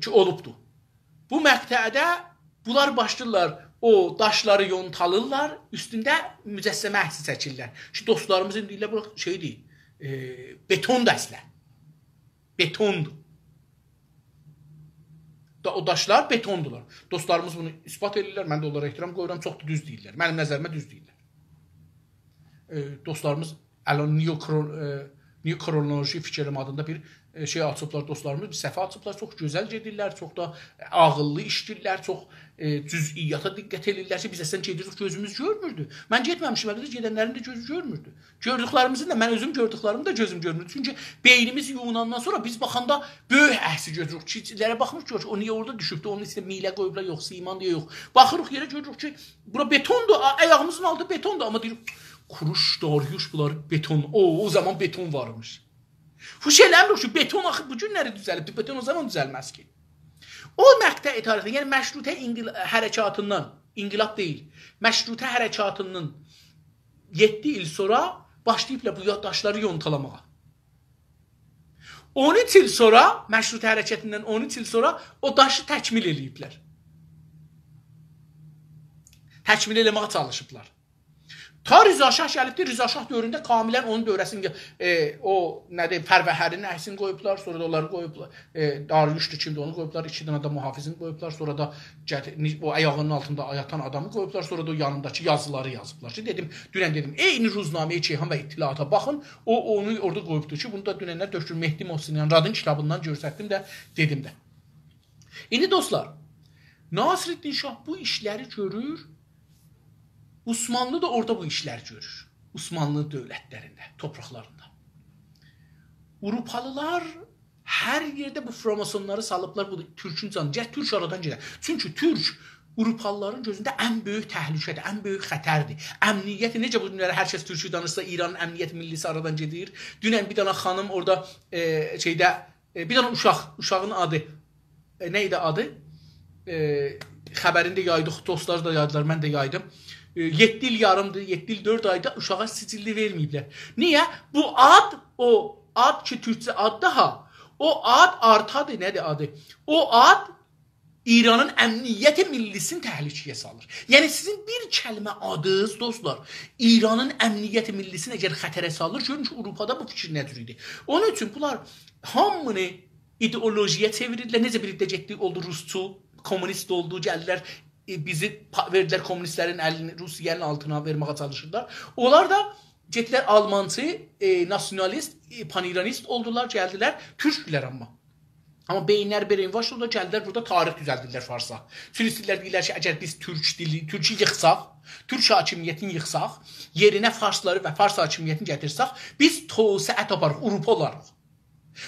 کی، اولوبدو. بو مقطعده بونلار باشلاییرلار، او داشلاری یونتالیرلار، اوستونده مجسمه عکسی چکیرلر. کی، دوستلاریمیز ایندی دئییرلر، بو شئیدیر، ائ، بتوندور اصلاً. بتوندور. دا، او داشلار بتوندولار. دوستلاریمیز بونو اثبات ائدیرلر، من ده اونلارا احترام قویورام، چوخ دا دوز دئییرلر. منیم نظریمه دوز دئییرلر. ائ، دوستلاریمیز الان نئوکرو-، ائ، نئوکرونولوژی فیکر ائله‌مه آدیندا بیر، ائ، شئی آچیبلار دوستلاریمیز، بیر صفحه آچیبلار، چوخ گؤزل گئدیرلر، چوخ دا عاغیللی ایشله‌ییرلر، چوخ، ائ، جزئیاتا دقت ائدیرلر کی، بیز اصلاً گئدیریک، گؤزوموز گؤرموردو. من گئتمه‌میشم، البته، گئدنلرین ده گؤزو گؤرموردو. گؤردوکلریمیزین ده، من اؤزوم گؤردوکلریمی ده گؤزوم گؤرموردو. چونکی بئینیمیز یویوناندان سونرا بیز باخاندا بؤیوک عکسی گؤروروک کی، ایچلره باخمیریق، گؤروروک کی، او نییه اورادا دوشوبدو، اونون ایچینده میله قویوبلار، یوخ، سیماندی، یوخ. باخیریق یئره، گؤروروک کی، بورا بتوندور، آ-، آیاغیمیزین آلتی بتوندور، آمما دئییریک، کوروش، داریوش، بونلار بتون. او، او زامان بتون وارمیش. هوش ائله‌میریک کی، بتون آخی بو گونلری دوزلیبدیر، بتون او زامان دوزلمز کی. او مقطع تاریخده، یعنی مشروطه انقل-، حرکاتیندان، انقلاب دئییل، مشروطه حرکاتیندان یئددی ایل سونرا باشلاییبلار بو یا-، داشلاری یونتالاماغا. اون اوچ ایل سونرا، مشروطه حرکتیندن اون اوچ ایل سونرا او داشی تکمیل ائله‌ییبلر. تکمیل ائله‌مه‌یه چالیشیبلار. تا رضا شاه گلیبدی، رضا شاه دؤورونده کاملاً اونون دؤوره‌سینی، ائ، او، نه‌دیر، فروهرین عکسینی قویوبلار، سونرا دا اونلاری قویوبلار، ائ، داریوشدور، کیمدیر، اونو قویوبلار، ایکی دنه ده محافظینی قویوبلار، سونرا دا گت-، نی-، او آیاغینین آلتیندا یاتان آدامی قویوبلار، سونرا دا او یانینداکی یازیلاری یازیبلار کی، دئدیم، دونن دئدیم، عینی روزنامه‌ی کیهان و اطلاعاتا باخین، او، اونو اورادا قویوبدور کی، بونو دا دوننلر دکتر مهدی محسنیان رادین کیتابیندان گؤرستدیم ده، دئدیم ده. ایندی دوستلار، ناصرالدین شاه بو ایشلری گؤرور، عثمانلی دا اورادا بو ایشلری گؤرور. عثمانلی دؤولتلرینده، تورپاقلاریندا. آوروپالیلار هر یئرده بو خروموزوملاری سالیبلار، بو تورکون جانی. گل تورک آرادان گئده. چونکی تورک آوروپالیلارین گؤزونده ان بؤیوک تهلکه‌دیر، ان بؤیوک خطردیر. امنیتی، نئجه بو گونلری هر کس تورکی دانیشسا، ایرانین امنیت ملی‌سی آرادان گئدیر. دونن بیر دنه خانیم اورادا، ائ، شئیده، ائ، بیر دنه اوشاق، اوشاغین آدی، ائ، نه ایدی آدی؟ ائ، خبرینی ده یایدیق، دوستلار دا یایدیلار، من ده یایدیم. ائ، یئددی ایل یاریمدیر، یئددی ایل دؤرد آیدا اوشاغا سجللی وئرمه‌ییبلر. نییه؟ بو آد، او آد کی، تورکجه آددیر ها، او آد آرتادیر، نه‌دیر آدی؟ او آد ایرانین امنیت ملی‌سینی تهلکه‌یه سالیر. یعنی، سیزین بیر کلمه آدینیز، دوستلار، ایرانین امنیت ملی‌سینی اگر خطره سالیر، گؤرون کی، آوروپادا بو فیکیر نه جور ایدی. اونون اوچون بونلار هامینی ایدئولوژی‌یه چئویریرلر. نئجه بیری ده گئتدی، اولدو روسچو، کومونیست اولدو، گلدیلر، ائ، بیزی پا-، وئردیلر کومونیستلرین الینی، روسیه‌نین آلتینا وئرمه‌یه چالیشیرلار. اونلار دا گئتدیلر آلمانچی، ائ، ناسیونالیست، ائ، پان‌ایرانیست اولدولار، گلدیلر، تورکدولر آمما. آمما بئیینلری brainwash اولدو، گلدیلر بورادا تاریخ دوزلدیرلر فارسا. چونکی ایسته‌ییرلر، دئییرلر کی، اگر بیز تورک دیلی، تورکو ییخساق، تورک حاکمیتینی ییخساق، یئرینه فارسلاری و فارس حاکمیتینی گتیرسک، بیز توسعه تاپاریق، آوروپا اولاریق.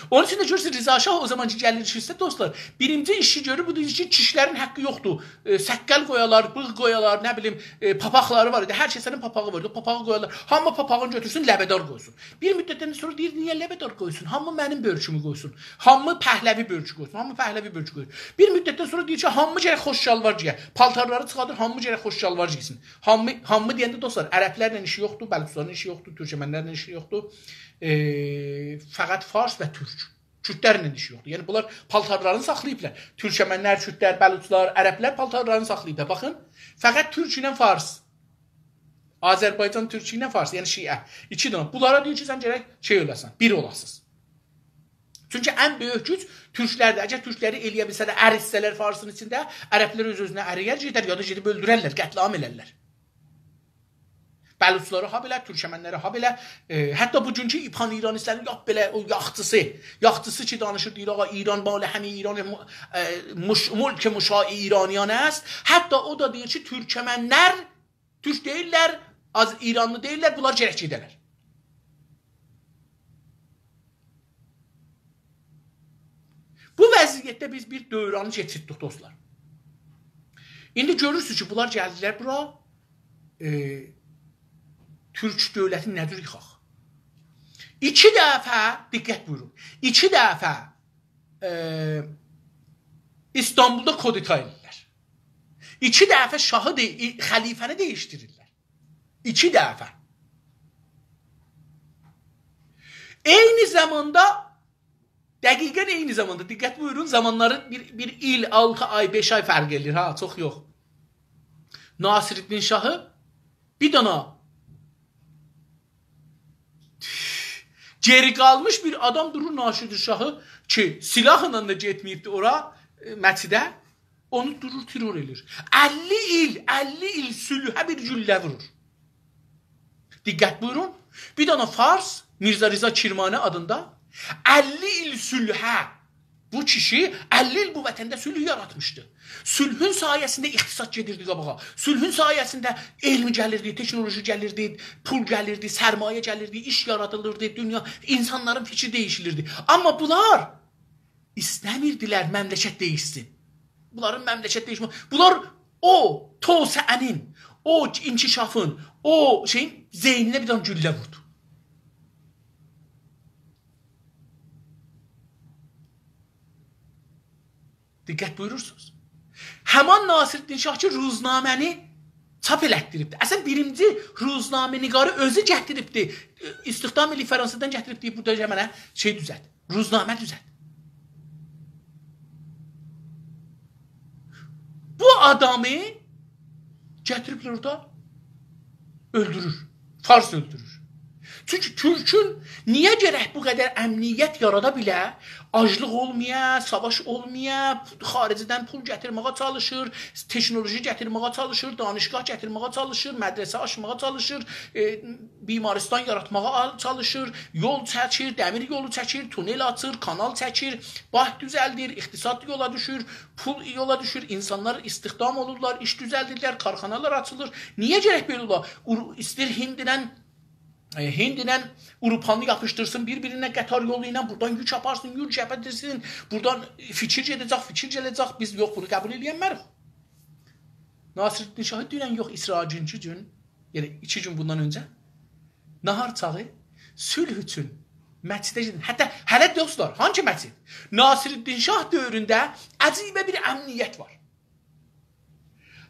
اونون اوچون ده گؤرورسونوز، رضا شاه او زامان کی، گلیر کی، ایشته، دوستلار، بیرینجی ایشی گؤرور، بو دئییر کی، کیشیلرین حاققی یوخدور. ائ، سققل قویالار، بیغ قویالار، نه بیلیم، ائ، پاپاقلاری وار ایدی. هر کسه‌نین پاپاغی وار ایدی. او پاپاغی قویالار. هامی پاپاغینی گؤتورسون، لبه‌دار قویسون. بیر مدتدن سونرا دئییر، «نییه لبه‌دار قویسون؟ هامی منیم بؤرکومو قویسون. هامی پهلوی بؤرکو قویسون. هامی پهلوی بؤرکو قویسون.» بیر مدتدن سونرا دئییر کی، «هامی گرک خوش شالوار گئیه.» پالتارلاری چیخاردیر، «هامی گرک خوش شالوار گئیسین.» هامی، هامی دئینده، دوستلار، عربلرله ایشی یوخدور، بلوچلارین ایشی یوخدور، تورکمنلرله ایشی یوخدور. ائ، فقط فارس و تورک. کوردلرله ایشی یوخدور. یعنی، بونلار پالتارلارینی ساخلاییبلار. تورکمنلر، کوردلر، بلوچلار، عربلر پالتارلارینی ساخلاییبلار. باخین، فقط تورک ایله فارس. آذربایجان تورکو ایله فارس، یعنی شیعه. ایکی دنه. بونلارا دئییر کی، سن گرک شئی اولاسان، بیر اولاسینیز. چونکی ان بؤیوک گوج تورکلردیر. اگر تورکلری ائلیه بیلسه‌لر، اریتسه‌لر فارسین ایچینده، عربلر اؤز-اؤزونه اریر، گئدر، یا دا گئدیب اؤلدوررلر، قتل‌عام ائلرلر. بلوچلاری ها بئله، تورکمنلری ها بئله، ائ، حتی بوگونکو پان‌ایرانیستلرین لاپ بئله او یاخچیسی، یاخچیسی کی، دانیشیر، دئییر، «آقا، ایران مال همه ایران، م-، ائ، مش-، ملک مشاع ایرانیان است.» حتی او دا دئییر کی، تورکمنلر تورک دئییللر، آز-، ایرانلی دئییللر، بونلار گرک گئده‌لر. بو وضعیتده بیز بیر دورانی کئچیرتدیک، دوستلار. ایندی گؤرورسونوز کی، بونلار گلدیلر بورا، ائ، تورک دؤولتینی نه جور ییخاق؟ ایکی دفعه، دقت بویورون، ایکی دفعه، ائ، ایستانبولدا کودتا ائله‌ییرلر. ایکی دفعه شاهی دی-، خلیفه‌نی دییشدیریرلر. ایکی دفعه. عینی زاماندا، دقیقاً عینی زاماندا، دقت بویورون، زامانلاری بیر، بیر ایل، آلتی آی، بئش آی فرق ائله‌ییر، ها، چوخ یوخ. ناصرالدین شاهی بیر دانا گئری قالمیش بیر آدام دورور، ناصرالدین شاهی کی، سلاحلا دا گئتمه‌ییبدی اورا، ائ، مسجده. اونو دورور، ترور ائله‌ییر. اللی ایل، اللی ایل صلحه بیر گولله وورور. دقت بویورون. بیر دانا فارس، میرزا رضا کرمانی آدیندا، اللی ایل صلحه، بو کیشی اللی ایل بو وطنده صلح یاراتمیشدی. صلحون سایه‌سینده اقتصاد گئدیردی قاباغا. صلحون سایه‌سینده علم گلیردی، تکنولوژی گلیردی، پول گلیردی، سرمایه گلیردی، ایش یارادیلیردی، دونیا، اینسانلارین فیکری دییشیلیردی. آمما بونلار ایسته‌میردیلر مملکت دییشسین. بونلارین مملکت دییشمه، بونلار او توسعه‌نین، او انکشافین، او شئیین ذهنینه بیر دنه گولله ووردو. دقت بویورورسونوز. همان ناصرالدین شاه کی، روزنامه‌نی چاپ ائلتدیریبدی. اصلاً، بیرینجی روزنامه‌نگاری اؤزو گتیریبدی. استخدام ائله‌ییب فرانسه‌دن گتیریبدی، بورادا منه شئی دوزلت، روزنامه دوزلت. بو آدامی گتیریبلر اورادا اؤلدورور. فارس اؤلدورور. چونکی تورکون نییه گرک بو قدر امنیت یارادا بیله، آجلیق اولمایا، ساواش اولمایا، خاریجدن پول گتیرمه‌یه چالیشیر، تکنولوژی گتیرمه‌یه چالیشیر، دانشگاه گتیرمه‌یه چالیشیر، مدرسه آچماغا چالیشیر، ائ، بیمارستان یاراتماغا آل-، چالیشیر، یول چکیر، دمیر یولو چکیر، تونل آچیر، کانال چکیر، بانک دوزلدیر، اقتصاد یولا دوشور، پول یولا دوشور، اینسانلار استخدام اولورلار، ایش دوزلدیرلر، کارخانالار آچیلیر. نییه گرک بئله اولا؟ اورو-، ایستیر هندله ائ، هند ایله آوروپانی یاپیشدیرسین بیر-بیرینه قطار یولو ایله، بورادان یوک آپارسین، یوک گتیرسین، بورادان فیکیر گئده‌جک، فیکیر گله‌جک. بیز یوخ، بونو قبول ائلیه‌نمه‌ریک. ناصرالدین شاهی دونن یوخ، اسرائیلین ایکی گون، یعنی ایکی گون بوندان اؤنجه ناهار چاغی صلح اوچون مسجده گئدین. حتی هله دوستلار، هانسی مسجد؟ ناصرالدین شاه دؤورونده عجیبه بیر امنیت وار.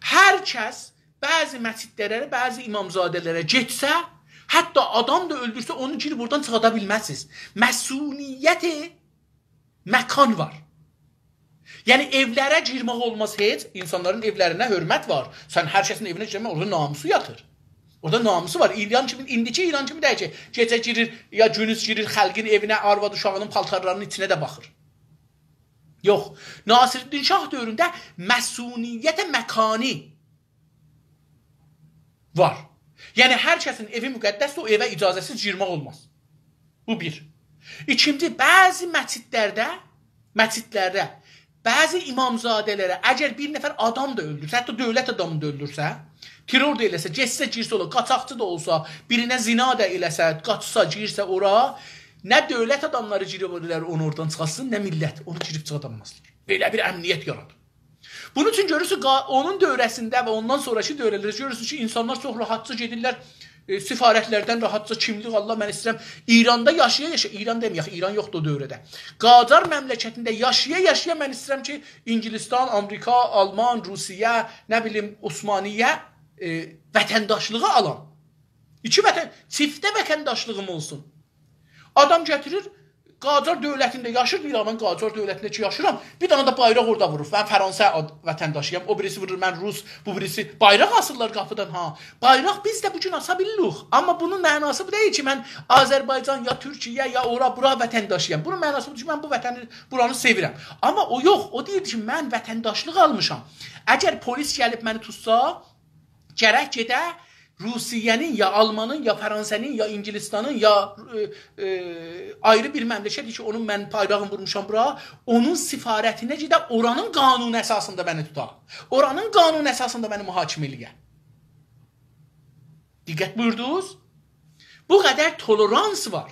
هر کس بعضی مسجدلره، بعضی امامزاده‌لره گئتسه، حتی آدام دا اؤلدورسه، اونو گیریب اورادان چیخادا بیلمزسینیز. مصونیت مکان وار. یعنی ائولره گیرمک اولماز هئچ، اینسانلارین ائولرینه حؤرمت وار. سن هر کسین ائوینه گیرمک، اورادا ناموسو یاتیر. اورادا ناموسو وار. ایران کیمی، ایندیکی ایران کیمی دئییل کی، گئجه گیریر، یا گوندوز گیریر خلقین ائوینه، آرواد اوشاغینین پالتارلارینین ایچینه ده باخیر. یوخ. ناصرالدین شاه دؤورونده مصونیت مکانی وار. یعنی هر کسین ائوی مقدسدیر، او ائوه اجازه‌سیز گیرمک اولماز. بو بیر. ایکینجی، بعضی مسجدلرده، مسجدلرده بعضی امامزاده‌لره، اگر بیر نفر آدام دا اؤلدورسه، حتی دؤولت آدامینی دا اؤلدورسه، ترور دا ائله‌سه، گئتسه، گیرسه اورا، قاچاقچی دا اولسا، بیرینه زنا دا ائله‌سه، قاچسا، گیرسه اورا، نه دؤولت آداملاری گیریب بیلر اونو اورادان چیخارتسین، نه میللت، اونو گیریب چیخادا بیلمزلر. بئله بیر امنیت یارادیب. بونون اوچون گؤرورسونوز، قا-، اونون دوره‌سینده و اوندان سونراکی دوره‌لرده گؤرورسونوز کی، اینسانلار چوخ راحتجا گئدیرلر، ائ، سفارتلردن راحتجا کیملیک آلیرلار. من ایسته‌ییرم ایراندا یاشایا-یاشایا، ایران دئمه‌یک، ایران یوخدور او دؤوره‌ده. قاجار مملکتینده یاشایا-یاشایا من ایسته‌ییرم کی، انگلستان، آمریکا، آلمان، روسیه، نه بیلیم، عثمانیه، ائ، وطنداشلیغی آلام. ایکی وطن، چیفته وطنداشلیغیم اولسون. آدام گتیریر، قاجار دؤولتینده یاشیر، دئییر: «من قاجار دؤولتینده کی یاشیرام.» بیر دنه ده بایراق اورادا وورور. «من فرانسه آد-، وطنداشی‌یام.» او بیریسی وورور: «من روس.» بو بیریسی، بایراق آسیرلار قاپیدان ها. بایراق بیز ده بو گون آسا بیلیریک. آمما بونون معناسی بو دئییل کی، من آذربایجان، یا تورکیه، یا اورا، بورا وطنداشی‌یام. بونون معناسی بودور کی، من بو وطنی، بورانی سئویرم. آمما او یوخ، او دئییر کی، من وطنداشلیق آلمیشام. اگر پلیس گلیب منی توتسا، گرک گئده روسیه‌نین، یا آلمانین، یا فرانسه‌نین، یا انگلستانین، یا، ائ، ائ، آیری بیر مملکت کی، اونون من بایراغینی وورموشام بورا، اونون سفارتینه گئده، اورانین قانون اساسیندا منی توتا. اورانین قانون اساسیندا منی محاکمه ائله‌یه. دقت بویوردونوز؟ بو قدر تولرانس وار.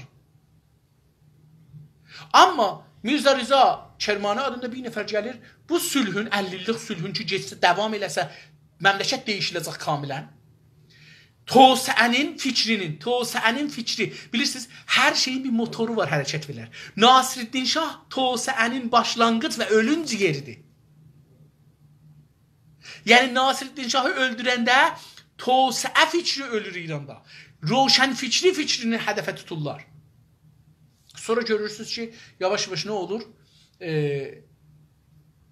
آمما میرزا رضا کرمانی آدیندا بیر نفر گلیر، بو صلحون، اللی ایللیک صلحون کی، گئتسه، داوام ائله‌سه، مملکت دییشیله‌جک کاملاً. توسعه‌نین فیکرینین، توسعه‌نین فیکری، بیلیرسینیز، هر شئیین بیر موتورو وار، حرکت وئرر. ناصرالدین شاه توسعه‌نین باشلانغیج و اؤلونج یئریدیر. یعنی ناصرالدین شاهی اؤلدورنده توسعه فیکری اؤلور ایراندا. روشنفکری فیکرینی هدفه توتورلار. سونرا گؤرورسونوز کی، یاواش-یاواش نه اولور؟ ائ،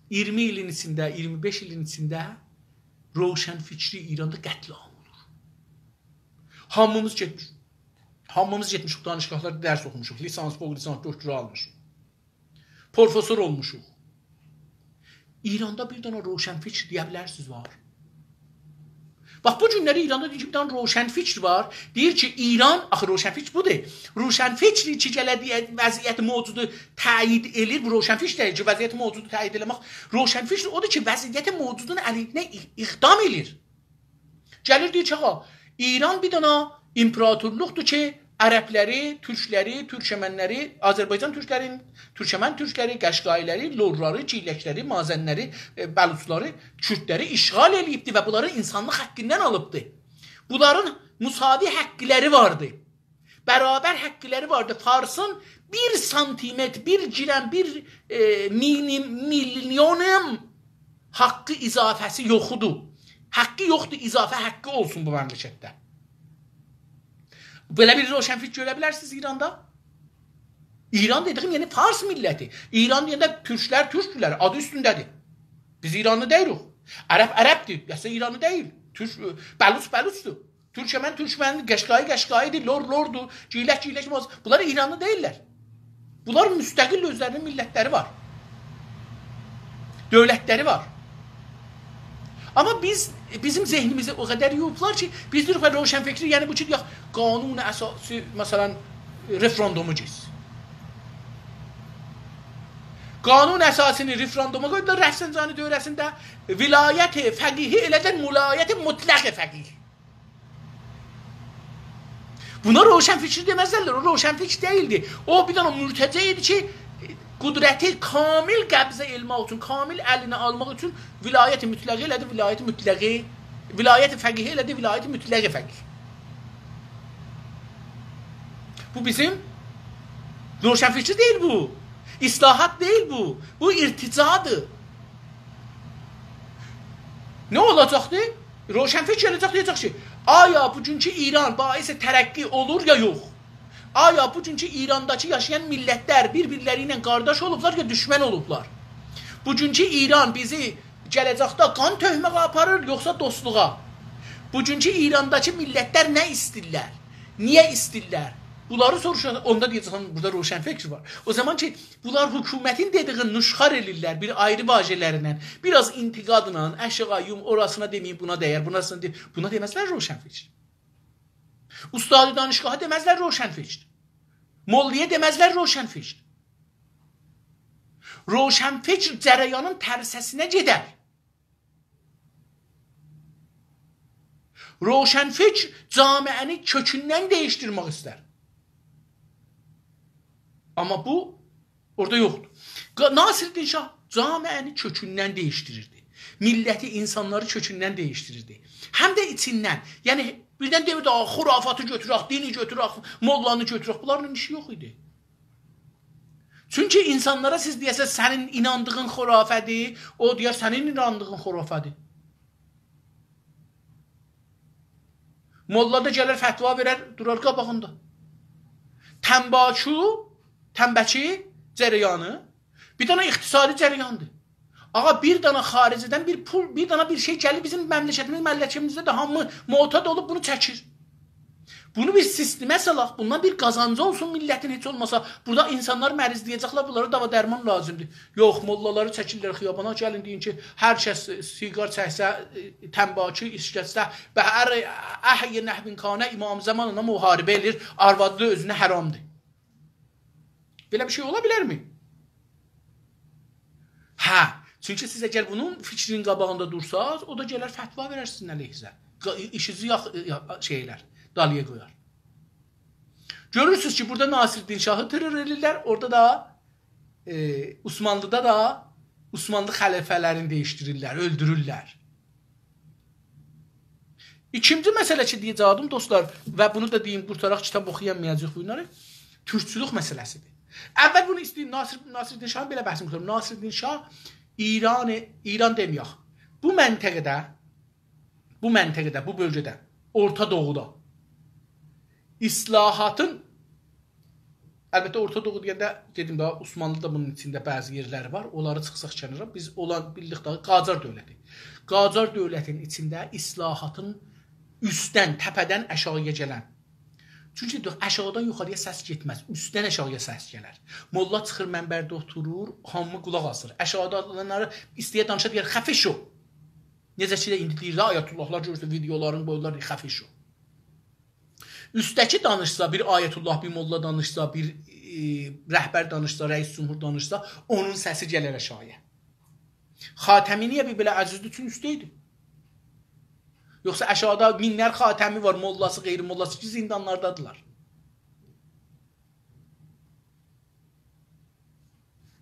اییرمی ایلین ایچینده، اییرمی بئش ایلین ایچینده روشنفکری ایراندا قتل‌عام اولور. هامیمیز گئتمیش، هامیمیز گئتمیشیک دانشگاهلاردا درس اوخوموشوق. لیسانس، فوق لیسانس، دکترا آلمیشیق. پروفسور اولموشوق. ایراندا بیر دنه روشنفکر دئیه بیلرسینیز وار؟ باخ، بو گونلری ایراندا دئییر کی، بیر دنه روشنفکر وار. دئییر کی، ایران، آخی روشنفکر بودور. روشنفکر کی، گله دئیه وضعیت موجودو تأیید ائله‌ییر، بو روشنفکر دئییل کی، وضعیت موجودو تأیید ائله‌مک. روشنفکر اودور کی، وضعیت موجودون علیهینه ای-، اقدام ائله‌ییر. گلیر دئییر کی، آغا، ایران بیر دنه ایمپراتورلوقدور کی، عربلری، تورکلری، تورکمنلری، آذربایجان تورکلرین، تورکمن تورکلری، قشقایی‌لری، لورلاری، گیلکلری، مازنلری، ائ، بلوچلاری، کوردلری اشغال ائله‌ییبدی و بونلارین اینسانلیق حقیندن آلیبدی. بونلارین مساوی حقلری واردی. برابر حقلری واردی. فارسین بیر سانتیمتر، بیر گرم، بیر، ائ، مینیم-، میلیونوم حقی اضافه‌سی یوخودور. حقی یوخدور، اضافه حقی اولسون بو مملکتده. بئله بیر روشنفکر گؤره بیلرسینیز ایراندا؟ ایران دئدیگیم، یعنی فارس میللتی. ایران دئینده تورکلر تورکدولر، آدی اوستونده‌دیر. بیز ایرانلی دئییلیک. عرب عربدیر، یاسا ایرانلی دئییل. تورک، بلوچ بلوچدور. تورکمن تورکمنلی، قشقایی قشقایی‌دیر، لور لوردور، گیلک گیلک ماز. بونلار ایرانلی دئییللر. بونلار مستقل اؤزلرینین میللتلری وار. دؤولتلری وار. آمما بیز، بیزیم ذهنیمیزی او قدر یویوبلار کی، بیز دئییریک: «روشنفکری، یعنی بو کی، دئیک، قانون اساسی، مثلا، رفراندومو گئچ.» قانون اساسینی رفراندوما قویدولار رفسنجانی دؤوره‌سینده، ولایت فقیهی ائله‌دیلر ولایت مطلق فقیه. بونا روشنفکر دئمزلر، او روشنفکر دئییلدی. او بیر دنه مرتجع ایدی کی، قدرتی کامل قبضه ائله‌مک اوچون، کامل الینه آلماق اوچون ولایت مطلقی ائله‌دی، ولایت مطلقی، ولایت فقیهی ائله‌دی، ولایت مطلقی فقیه. بو بیزیم روشنفکر دئییل بو. اصلاحات دئییل بو. بو ارتجاعدیر. نه اولاجاقدی؟ روشنفکر گله‌جک، دئیه‌جک کی، آیا بوگونکو ایران باعث ترقی اولور یا یوخ؟ آیا بوگونکو ایرانداکی یاشایان میللتلر بیر-بیرلری ایله قارداش اولوبلار یا دوشمن اولوبلار؟ بوگونکو ایران بیزی گله‌جکده قان تؤکمه‌یه آپاریر، یوخسا دوستلوغا؟ بوگونکو ایرانداکی میللتلر نه ایسته‌ییرلر؟ نییه ایسته‌ییرلر؟ بونلاری سوروشان، اوندا دئیه‌جکسن، بورادا روشنفکر وار. او زامان کی، بونلار حکومتین دئدیگین نوشخوار ائله‌ییرلر، بیر آیری واژه‌لرله، بیر آز انتقادلا، آشاغی یوم، اوراسینا دئمه‌یین، بونا دَیر، بونا دئ-، بونا دئمزلر روشنفکر. استاد دانشگاها دئمزلر روشنفکر. موللایا دئمزلر روشنفکر. روشنفکر جریانین ترسه‌سینه گئدر. روشنفکر جامعه‌نی کؤکوندن دییشدیرمک ایستر. آمما بو اورادا یوخدور. قا-، ناصرالدین شاه جامعه‌نی کؤکوندن دییشدیریردی. میللتی، اینسانلاری کؤکوندن دییشدیریردی. هم ده ایچیندن. یعنی، بیردن دئمیردی، «آ، خرافاتی گؤتورک، دینی گؤتورک، موللانی گؤتورک.» بونلارلا ایشی یوخ ایدی. چونکی اینسانلارا سیز دئیه‌سز، «سنین ایناندیغین خرافه‌دیر»، او دئیر، «سنین ایناندیغین خرافه‌دیر.» موللا دا گلر، فتوا وئرر، دورار قاباغیندا. تنباکو، تنبکی جریانی بیر دنه اقتصادی جریاندیر. آغا، بیر دنه خارجیدن بیر پول، بیر دنه بیر شئی گلیر بیزیم مملکتیمیز، مملکتیمیزده ده هامی معتاد اولوب بونو چکیر. بونو بیر سیستمه سالاق، بوندان بیر قازانجی اولسون میللتین هئچ اولماسا. بورادا اینسانلار مریضله‌یه‌جکلر، بونلارا دوا درمان لازیمدیر. یوخ، موللالاری چکیرلر خیابانا، گلین دئیین کی، هر کس سیگار چکسه، ائ، تنباکی ایشلتسه، به هر احی نحو کان امام زمان اونا محاربه ائله‌ییر، آروادی دا اؤزونه حرامدیر. بئله بیر شئی اولا بیلرمی؟ هه، چونکی سیز اگر بونون فیکرین قاباغیندا دورساز، او دا گلر فتوا وئرر سیزین علیهیزه. قا-، ایشیزی یاخ-، یا-، شئی ائلر، دالییا قویار. گؤرورسونوز کی، بورادا ناصرالدین شاهی ترور ائله‌ییرلر، اورادا دا، ائ، عثمانلیدا دا عثمانلی خلیفه‌لرینی دییشدیریرلر، اؤلدورورلر. ایکینجی مسئله کی، دئیه‌جه‌ییم، دوستلار، و بونو دا دئییم، قورتاراق، کیتاب اوخویامایاجاغیق بونلاری، تورکچولوک مسئله‌سیدیر. اول بونو ایسته‌ییم، ناصر، ناصرالدین شاهین بئله بحثینی قورتاریم. ناصرالدین شاه ایران، ایران دئمه‌یک. بو منطقه‌ده، بو منطقه‌ده، بو بؤلگه‌ده، اورتا دوغودا اصلاحاتین، البته، اورتا دوغو دئینده، دئدیم ده، عثمانلی دا بونون ایچینده بعضی یئرلری وار. اونلاری چیخساق کنارا، بیز اولان بیلدیک داها قاجار دؤولتی. قاجار دؤولتین ایچینده اصلاحاتین اوستدن، تپه‌دن آشاغییا گلن. چونکی دو-، آشاغیدان یوخارییا سس گئتمز، اوستدن آشاغییا سس گلر. موللا چیخیر منبرده اوتورور، هامی قولاق آسیر. آشاغیدا اولانلاری ایسته‌یه دانیشا، دئیر، «خفه شو.» نئجه کی، ایندی دئییر ده، آیت‌الله‌لار گؤرورسن، ویدئولارین قویورلار، «خفه شو.» اوستده‌کی دانیشسا، بیر آیت‌الله، بیر موللا دانیشسا، بیر، ائ، رهبر دانیشسا، رئیس جمهور دانیشسا، اونون سسی گلر آشاغییا. خاتمی نییه بیر بئله عزیزدیر؟ چون اوستده ایدی. یوخسا آشاغیدا مینلر خاتمی وار، موللاسی، غیر موللاسی کی، زیندانلاردادیلار.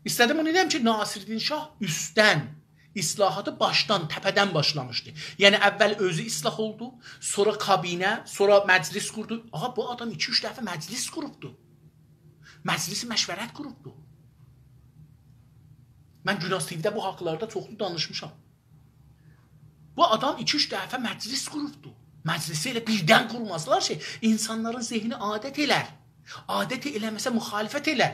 ایسته‌دیم بونو دئیم کی، ناصرالدین شاه اوستدن، اصلاحاتی باشدان، تپه‌دن باشلامیشدی. یعنی، اول اؤزو اصلاح اولدو، سونرا کابینه، سونرا مجلس قوردو. آغا، بو آدام ایکی-اوچ دفعه مجلس قوروبدو. مجلس مشورت قوروبدو. من گوناز تی‌وی‌ده بو حاقلاردا چوخلو دانیشمیشام. بو آدام ایکی-اوچ دفعه مجلس قوروبدو. مجلسی ائله بیردن قورمازلار کی، اینسانلارین ذهنی عادت ائلر. عادت ائله‌مه‌سه مخالفت ائلر.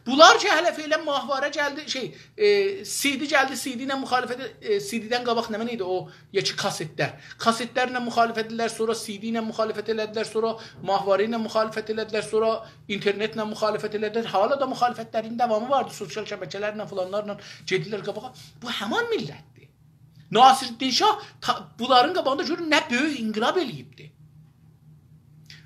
بونلار کی، هله فعلاً ماهواره گلدی، شئی، ائ، سی‌دی گلدی، سی‌دی ایله مخالفت، ائ، سی‌دی‌دن قاباق نمنه ایدی او، یا کی، کاستلر. کاستلرله مخالفت ائله‌دیلر، سونرا سی‌دی ایله مخالفت ائله‌دیلر، سونرا ماهواره ایله مخالفت ائله‌دیلر، سونرا اینترنتله مخالفت ائله‌دیلر. حالا دا مخالفتلرین داوامی واردی، سوسیال شبکه‌لرله، فلانلارلا گئدیرلر قاباغا. بو همان میللتدیر. ناصرالدین شاه تا-، بونلارین قاباغیندا گؤرون نه بؤیوک انقلاب ائله‌ییبدی.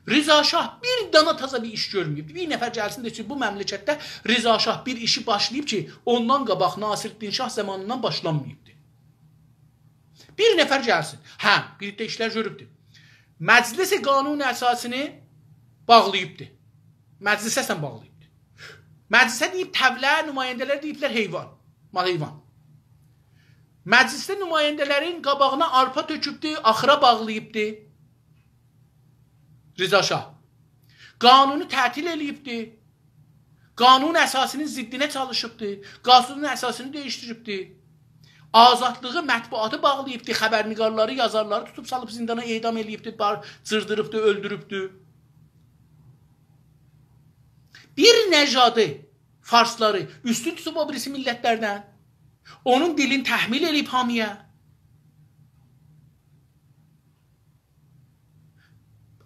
رضا شاه بیر دانا تازا بیر ایش گؤرمه‌ییبدی. بیر نفر گلسین دئسین، بو مملکتده رضا شاه بیر ایشی باشلاییب کی، اوندان قاباق ناصرالدین شاه زامانیندان باشلانماییبدی. بیر نفر گلسین. هه، بیر ده ایشلر گؤروبدو. مجلس قانون اساسی‌نی باغلاییبدی. مجلسه سن باغلاییبدی. مجلسه دئییب طبله، نماینده‌لر دئییبلر حیوان. مال حیوان. مجلسده نماینده‌لرین قاباغینا آرپا تؤکوبدو، آخیرا باغلاییبدی رضا شاه. قانونو تعطیل ائله‌ییبدی. قانون اساسی‌نین ضدینه چالیشیبدی. قانون اساسی‌نی دییشدیریبدی. آزادلیغی، مطبوعاتی باغلاییبدی. خبرنگارلاری، یازارلاری توتوب سالیب زیندانا، اعدام ائله‌ییبدی، بار-، جیردیریبدی، اؤلدوروبدو. بیر نژادی، فارسلاری اوستون توتوب او بیریسی میللت‌لردن. اونون دیلینی تحمیل ائله‌ییب هامییا.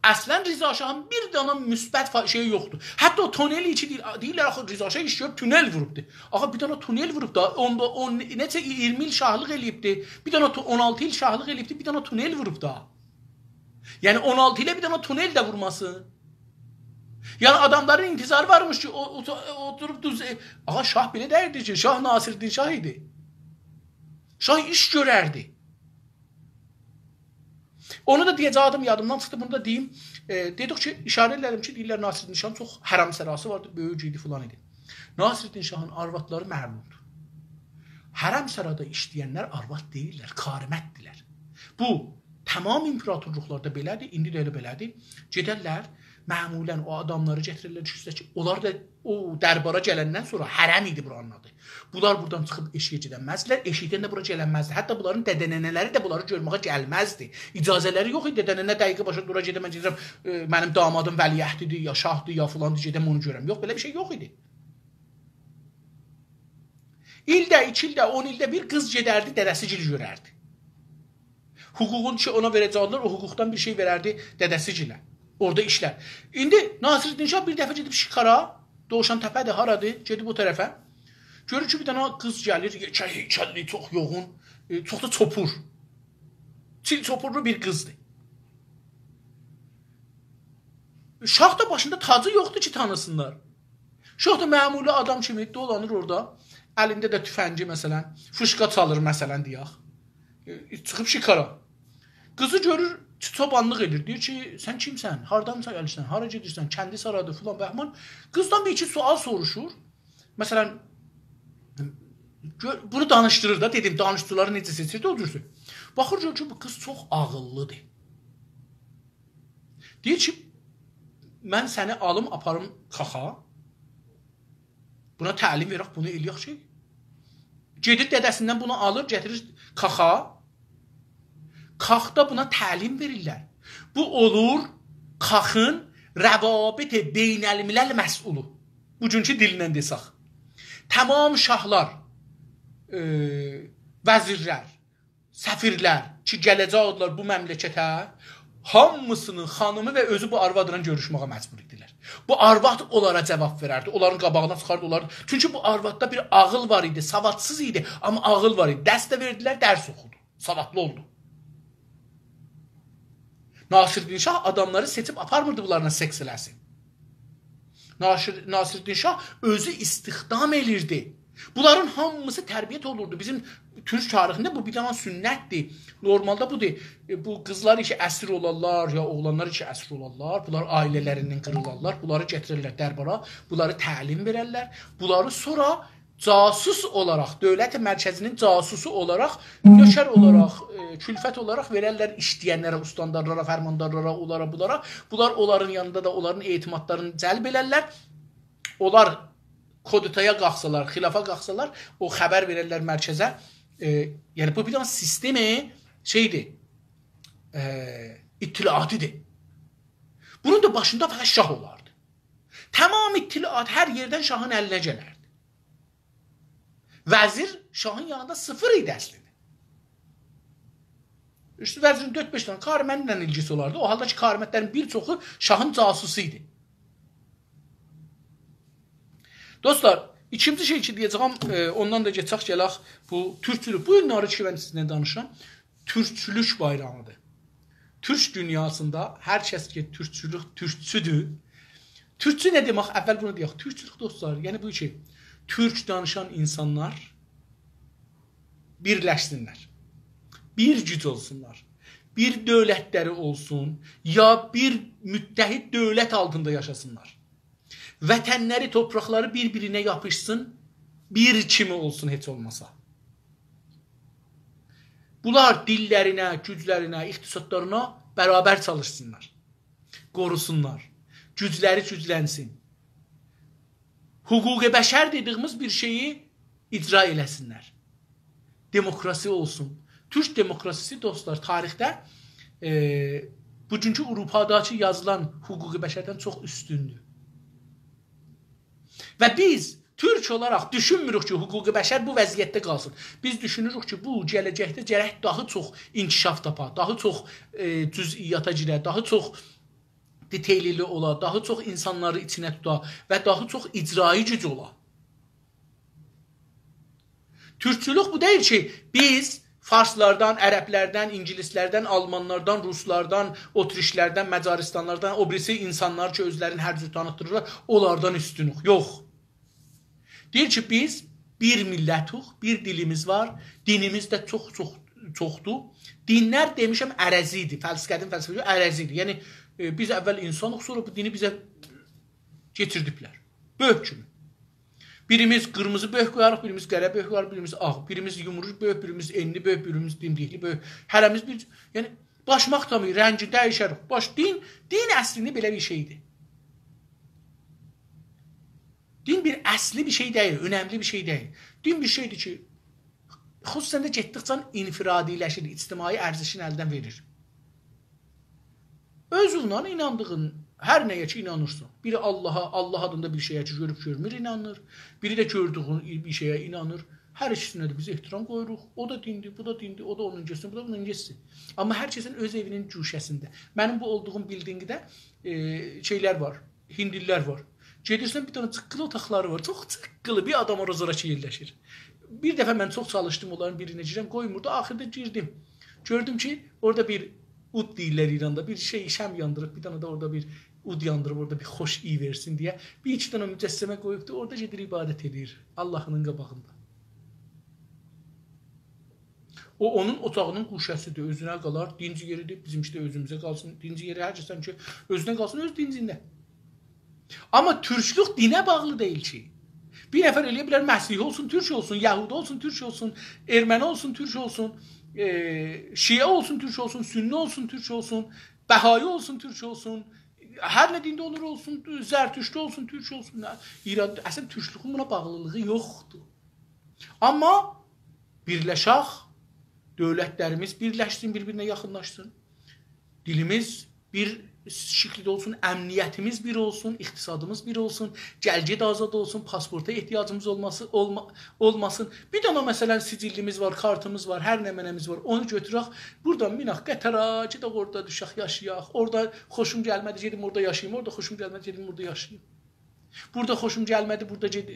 اصلاً رضا شاهین بیر دانا مثبت فا-، شئیی یوخدور. حتی او تونل کی دئییر، دئییرلر آخی رضا شاه ایش گؤروب تونل ووروبدو. آخی بیر دانا تونل ووروب دا، اوندا اون نئچه ایل، اییرمی ایل شاهلیق ائله‌ییبدی. بیر دانا تو-، اون آلتی ایل شاهلیق ائله‌ییبدی، بیر دانا تونل ووروب دا. یعنی اون آلتی ایله بیر دانا تونل ده وورماسین. یعنی آداملارین انتظاری وارمیش کی، او، او، اوتوروب دوز، آخی شاه بئله دئییردی کی، شاه ناصرالدین شاه ایدی. شاه ایش گؤرردی. اونو دا دئیه‌جکدیم، یادیمدان چیخدی، بونو دا دئییم. ائ، دئدیک کی، اشاره ائله‌دیم کی، دئییرلر ناصرالدین شاهین چوخ حرم‌سراسی واردی، بؤیوک ایدی، فلان ایدی. ناصرالدین شاهین آروادلاری معلومدور. حرم‌سرادا ایشله‌ینلر آرواد دئییللر، کارمنددیرلر. بو، تمام ایمپراتورلوقلاردا بئله‌دیر، ایندی ده ائله بئله‌دیر. گئدرلر، معمولاً او آداملاری گتیررلر، دوشوررلر کی، اونلار دا او دربارا گلندن سونرا حرم ایدی بورانین آدی. بونلار بورادان چیخیب ائشیگه گئدنمزدیلر، ائشیکدن ده بورا گلنمزدی. حتی بونلارین دده‌ننه‌لری ده بونلاری گؤرمه‌یه گلمزدی. اجازه‌لری یوخ ایدی، دده‌ننه دقیقه باشا دورا گئده، من گئدیرم، ائ، منیم دامادیم ولیعهدیدیر، یا شاهدیر، یا فلاندیر، گئدم اونو گؤرم. یوخ، بئله بیر شئی یوخ ایدی. ایلده، ایکی ایلده، اون ایلده بیر قیز گئدردی، دده‌سی‌گیلی گؤرردی. حقوقون کی اونا وئره‌جکدیلر، او حقوقدان بیر شئی وئرردی دده‌سی‌گیله. اورادا ایشلر. ایندی ناصرالدین شاه بیر دفعه گئدیب شکارا، دووشان‌تپه‌دیر، هارادیر، گئدیب او طرفه. گؤرور کی، بیر دنه قیز گلیر، یئکه هیکللی، چوخ یوغون، ائ، چوخ دا چوپور. چیل چوپورلو بیر قیزدیر. شاه دا باشیندا تاجی یوخدور کی، تانیسینلار. شاه دا معمولی آدام کیمی دولانیر اورادا. الینده ده توفنگی، مثلاً، فیشقا چالیر، مثلاً، دئیک. ائ، چیخیب شکارا. قیزی گؤرور، چو-، چوبانلیق ائدیر. دئییر کی، «سن کیمسن؟ هاردان گلیرسن؟ هارا گئدیرسن؟ کندیس هارادیر؟» فلان، بهمان. قیزدان بیر ایکی سؤال سوروشور. مثلاً، گؤ-، بونو دانیشدیریر دا، دئدیم، دانیشیقلاری نئجه سئچیردی، او جورسو. باخیر، گؤرور کی، بو قیز چوخ عاغیللیدیر. دئییر کی، «من سنی آلیم، آپاریم کاخا. بونا تعلیم وئرک، بونو ائله‌یک کی.» گئدیر دده‌سیندن بونو آلیر، گتیریر کاخا. کاخدا بونا تعلیم وئریرلر. بو اولور کاخین روابط بین‌الملل مسئولو. بوگونکو دیلینن دئسک. تمام شاهلار، ائ، وزیرلر، سفیرلر کی، گله‌جکدیلر بو مملکته، هامیسینین خانیمی و اؤزو بو آروادلا گؤروشمه‌یه مجبور ایدیلر. بو آرواد اونلارا جواب وئرردی، اونلارین قاباغینا چیخاردی، اونلار. چونکی بو آرواددا بیر عاغیل وار ایدی، سوادسیز ایدی، آمما عاغیل وار ایدی. درس ده وئردیلر، درس اوخودو. سوادلی اولدو. ناصرالدین شاه آداملاری سئچیب آپارمیردی بونلارلا سکس ائله‌سین. ناصر-، ناصرالدین شاه اؤزو استخدام ائلیردی. بونلارین هامیسی تربیت اولوردو. بیزیم تورک تاریخینده بو بیر دنه سنتدیر. نورمالدا بودور. ائ، بو قیزلار کی اسیر اولارلار، یا اوغلانلار کی اسیر اولارلار، بونلار عائله‌لریندن قیریلارلار، بونلاری گتیررلر دربارا، بونلاری تعلیم وئررلر. بونلاری سونرا جاسوس اولاراق، دؤولت مرکزی‌نین جاسوسو اولاراق، نؤکر اولاراق، ائ، کلفت اولاراق وئررلر ایشله‌ینلره، استاندارلارا، فرماندارلارا، اونلارا، بونلارا. بونلار اونلارین یانیندا دا اونلارین اعتمادلارینی جلب ائلرلر. اونلار کودتایا قالخسالار، خلافا قالخسالار، او خبر وئررلر مرکزه. ائ، یعنی بو بیر دنه سیستم شئیدیر، ائ، اطلاعاتی‌دیر. بونون دا باشیندا فقط شاه اولاردی. تمام اطلاعات هر یئردن شاهین الینه گلردی. وزیر شاهین یانیندا صفر ایدی اصلینده. اوستو وزیرین دؤرد-بئش دنه کارمندی ایله ایلگیسی اولاردی. او حالدا کی، کارمندلرین بیر چوخو شاهین جاسوسو ایدی. دوستلار، ایکینجی شئی کی دئیه‌جه‌یم، ائ، اوندان دا گئچک گلک بو تورکچولوک. بو گونلری کی، من سیزینله دانیشیرام، تورکچولوک بایرامی‌دیر. تورک دونیاسیندا هر کس کی، تورکچولوک، تورکچودور. تورکچو نه دئمک؟ اول بونو دئیک. تورکچولوک، دوستلار، یعنی بو کی، تورک دانیشان اینسانلار بیرلشسینلر. بیر گوج اولسونلار. بیر دؤولتلری اولسون، یا بیر متحد دؤولت آلتیندا یاشاسینلار. وطنلری، توپراقلاری بیر-بیرینه یاپیشسین، بیر کیمی اولسون هئچ اولماسا. بونلار دیللرینه، گوجلرینه، اقتصادلارینا برابر چالیشسینلار، قوروسونلار، گوجلری گوجلنسین. حقوق بشر دئدیگیمیز بیر شئیی اجرا ائله‌سینلر. دموکراسی اولسون. تورک دموکراسیسی، دوستلار، تاریخده، ائ، بوگونکو آوروپاداکی یازیلان حقوق بشردن چوخ اوستوندور. و بیز تورک اولاراق دوشونموروک کی، حقوق بشر بو وضعیتده قالسین. بیز دوشونوروک کی، بو گله‌جکده گرک داها چوخ انکشاف تاپا، داها چوخ، ائ، جزئیاتا گیره، داها چوخ دیتئیللی اولا، داها چوخ اینسانلاری ایچینه توتا و داها چوخ اجرایی گوج اولا. تورکچولوک بو دئییل کی، بیز فارسلاردان، عربلردن، اینگیلیسلردن، آلمانلاردان، روسلاردان، اتریشلردن، مجارستانلاردان، او بیریسی اینسانلار کی، اؤزلرینی هر جور تانیتدیریرلار، اونلاردان اوستونوک. یوخ. دئییر کی، بیز بیر میللتوق، بیر دیلیمیز وار، دینیمیز ده چوخ، چوخ، چوخدور. دینلر دئمیشم ارزی ایدی، فلس-، قدیم فلسفه ارزی ایدی. یعنی، ائ، بیز اول اینسانیق، سونرا بو دینی بیزه کئچیردیبلر. بؤرک کیمی. بیریمیز قیرمیزی بؤرک قویاریق، بیریمیز قره بؤرک قویاریق، بیریمیز آغ، بیریمیز یومرو بؤرک، بیریمیز ائنلی بؤرک، بیریمیز دیمدیکلی بؤرک. هره‌میز بیر، یعنی باشماق تامی، رنگی دییشر. باش، دین، دین اصلینده بئله بیر شئیدیر. دین بیر اصلی بیر شئی دئییل، اؤنملی بیر شئی دئییل. دین بیر شئیدیر کی، خصوصاً ده گئتدیکجه انفرادی‌لشیر، اجتماعی ارزشینی الدن وئریر. اؤزونن ایناندیغین، هر نه‌یه کی اینانیرسان. بیری آللاها، آللاه آدیندا بیر شئیه کی گؤروب گؤرمور، اینانیر. بیری ده گؤردویو بیر شئیه اینانیر. هر ایکیسینه ده بیز احترام قویوروق. او دا دیندیر، بو دا دیندیر، او دا اونون گئتسین، بو دا بونون گئتسین. آمما هر کسین اؤز ائوینین گوشه‌سینده. منیم بو اولدوغوم بیلدینگده، ائ، شئیلر وار، هیندلیلر وار. گئدیرسن، بیر دنه جیققیلی اوتاقلاری وار. چوخ جیققیلی، بیر آدام اورادا زوراکی یئرلشیر. بیر دفعه من چوخ چالیشدیم اونلارین بیرینه گیرم، قویموردو. آخیردا گیردیم. گؤردوم کی، اورادا بیر اود دئییرلر ایراندا، بیر شئی، شمع یاندیریب، بیر دنه ده اورادا بیر اود یاندیریب، اورادا بیر خوش ایی وئرسین دئیه. بیر ایکی دنه مجسمه قویوبدو، اورادا گئدیر عبادت ائله‌ییر آللاهینین قاباغیندا. او، اونون اوتاغینین گوشه‌سیدیر، اؤزونه قالار، دینج یئریدیر، بیزیمکی ده اؤزوموزه قالسین، دینج یئری، هر کسین کی، اؤزونه قالسین، اؤز دینجینده. آمما تورکلوک دینه باغلی دئییل کی. بیر نفر ائله‌یه بیلر، مسیحی اولسون، تورک اولسون، یهودی اولسون، تورک اولسون، ارمنی اولسون، تورک اولسون، ائ، شیعه اولسون، تورک اولسون، سنی اولسون، تورک اولسون، بهایی اولسون، تورک اولسون، هر نه دینده اولور اولسون، زرتشتی اولسون، تورک اولسون. نه، ایران، اصلاً تورکلوگون بونا باغلیلیغی یوخدور. آمما بیرلشک، دؤولتلریمیز بیرلشسین، بیر-بیرینه یاخینلاشسین. دیلیمیز بیر شکیلده اولسون، امنیتیمیز بیر اولسون، اقتصادیمیز بیر اولسون، گل‌گئت آزاد اولسون، پاسپورتا احتیاجیمیز اولماسی، اولما-، اولماسین. بیر دنه، مثلاً، سجلیمیز وار، کارتیمیز وار، هر نمنه‌میز وار، اونو گؤتورک، بورادان مینک قطره، گئدک اورادا دوشک، یاشایاق. اورادا خوشوم گلمه‌دی، گئدیم اورادا یاشاییم، اورادا خوشوم گلمه‌دی، گئدیم اورادا یاشاییم. بورادا خوشوم گلمه‌دی، بورادا گئد-،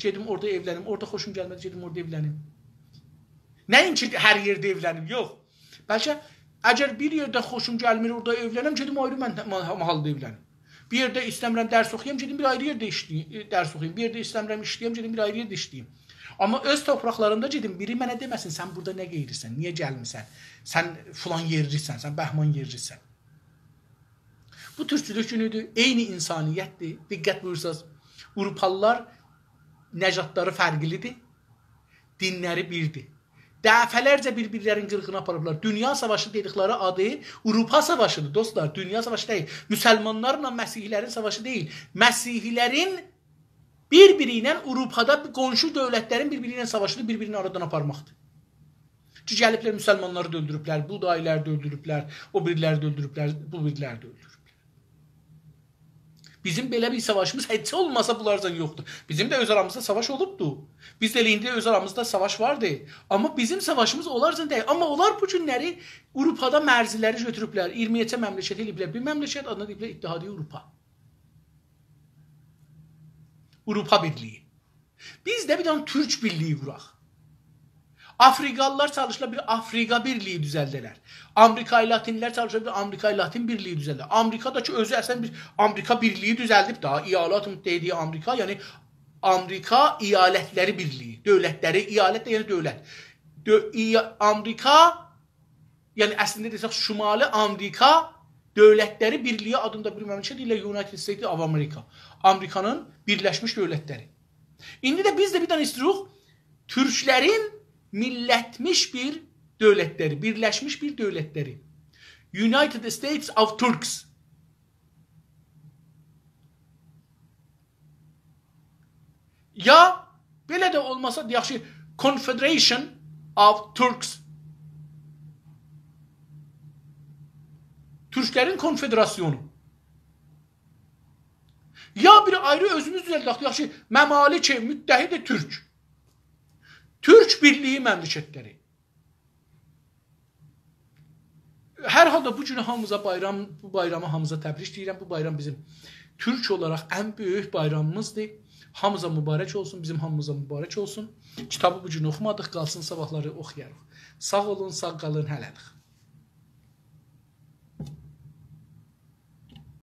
گئدیم اورادا ائولنیم. اورادا خوشوم گلمه‌دی، گئدیم اورادا ائولنیم. نه اینکی هر یئرده ائولنیم، یوخ. بلکه اگر بیر یئرده خوشوم گلمیر، اورادا ائولنم، گئدیم آیری من-، ما-، محلده ائولنیم. بیر یئرده ایسته‌میرم درس اوخویام، گئدیم بیر آیری یئرده ایشله‌ییم، ائ، درس اوخویام. بیر یئرده ایسته‌میرم ایشله‌یم، گئدیم بیر آیری یئرده ایشله‌ییم. آمما اؤز توپراقلاریمدا گئدیم، بیری منه دئمه‌سین، «سن بورادا نه قئییریسن، نییه گلمیرسن؟ سن فلان یئرلیسن، سن بهمان یئرلیسن.» بو تورکچولوک گونودور، عینی انسانیتدیر. دقت بویورساز، آوروپالیلار نژادلاری فرقلیدیر، دینلری بیردیر. دفعه‌لرجه بیر-بیرلرینین قیرغینا آپاریبلار. دونیا ساواشی دئدیکلری آدی آوروپا ساواشیدیر، دوستلار. دونیا ساواشی دئییل. مسلمانلارلا مسیحی‌لرین ساواشی دئییل. مسیحی‌لرین بیر-بیری ایله آوروپادا قونشو دؤولتلرین بیر-بیری ایله ساواشیدیر، بیر-بیرینی آرادان آپارماقدیر. کی، گلیبلر مسلمانلاری دا اؤلدوروبلر، بودایی‌لری ده اؤلدوروبلر، او بیریلری ده اؤلدوروبلر، بو بیریلری ده اؤلدوروبلر. بیزیم بئله بیر ساواشیمیز هئچ اولماسا بونلارلا یوخدور. بیزیم ده اؤز آرامیزدا ساواش اولوبدور. بیز ده ائله ایندی ده اؤز آرامیزدا ساواش واردی. آمما بیزیم ساواشیمیز اونلارلا دئییل. آمما اونلار بو گونلری آوروپادا مرزلری گؤتوروبلر، اییرمی نئچه مملکت ائله‌ییبلر. بیر مملکت آدینا دئییبلر اتحادیه آوروپا. آوروپا بیرلیگی. بیز ده بیر دنه تورک بیرلیگی قوراق. آفریقالیلار چالیشیرلار بیر آفریقا بیرلیگی دوزلده‌لر. آمریکایی لاتینلی‌لر چالیشیرلار بیر آمریکایی لاتین بیرلیگی دوزلده‌لر. آمریکا دا کی، اؤزو اصلاً بیر آمریکا بیرلیگی دوزلدیب دا، ایالات متحده آمریکا، یعنی آمریکا ایالتلری بیرلیگی، دؤولتلری، ایالت ده یعنی دؤولت. دؤ-، ایا-، آمریکا یعنی اصلینده دئسک، شمالی آمریکا دؤولتلری بیرلیگی آدیندا بیر مملکت، دئییرلر United States of America. آمریکانین بیرلشمیش دؤولتلری. ایندی ده بیز ده بیر دنه ایستیروق تورکلرین میللتمیش بیر دؤولتلری، بیرلشمیش بیر دؤولتلری. United States of Turks. یا بئله ده اولماسا، یاخشی، Confederation of Turks. تورکلرین کنفدراسیونو. یا بیر آیری اؤزوموز دوزلدک، یاخشی، ممالک متحد تورک. تورک بیرلیگی مملکتلری. هر حالدا بو گونو هامیزا بایرام، بو بایرامی هامیزا تبریک دئییرم. بو بایرام بیزیم تورک اولاراق ان بؤیوک بایرامیمیزدیر. هامیزا مبارک اولسون، بیزیم هامیمیزا مبارک اولسون. کیتابی بو گون اوخومادیق، قالسین صاباحلاری اوخویاریق. ساغ اولون، ساغ قالین، هله‌لیک.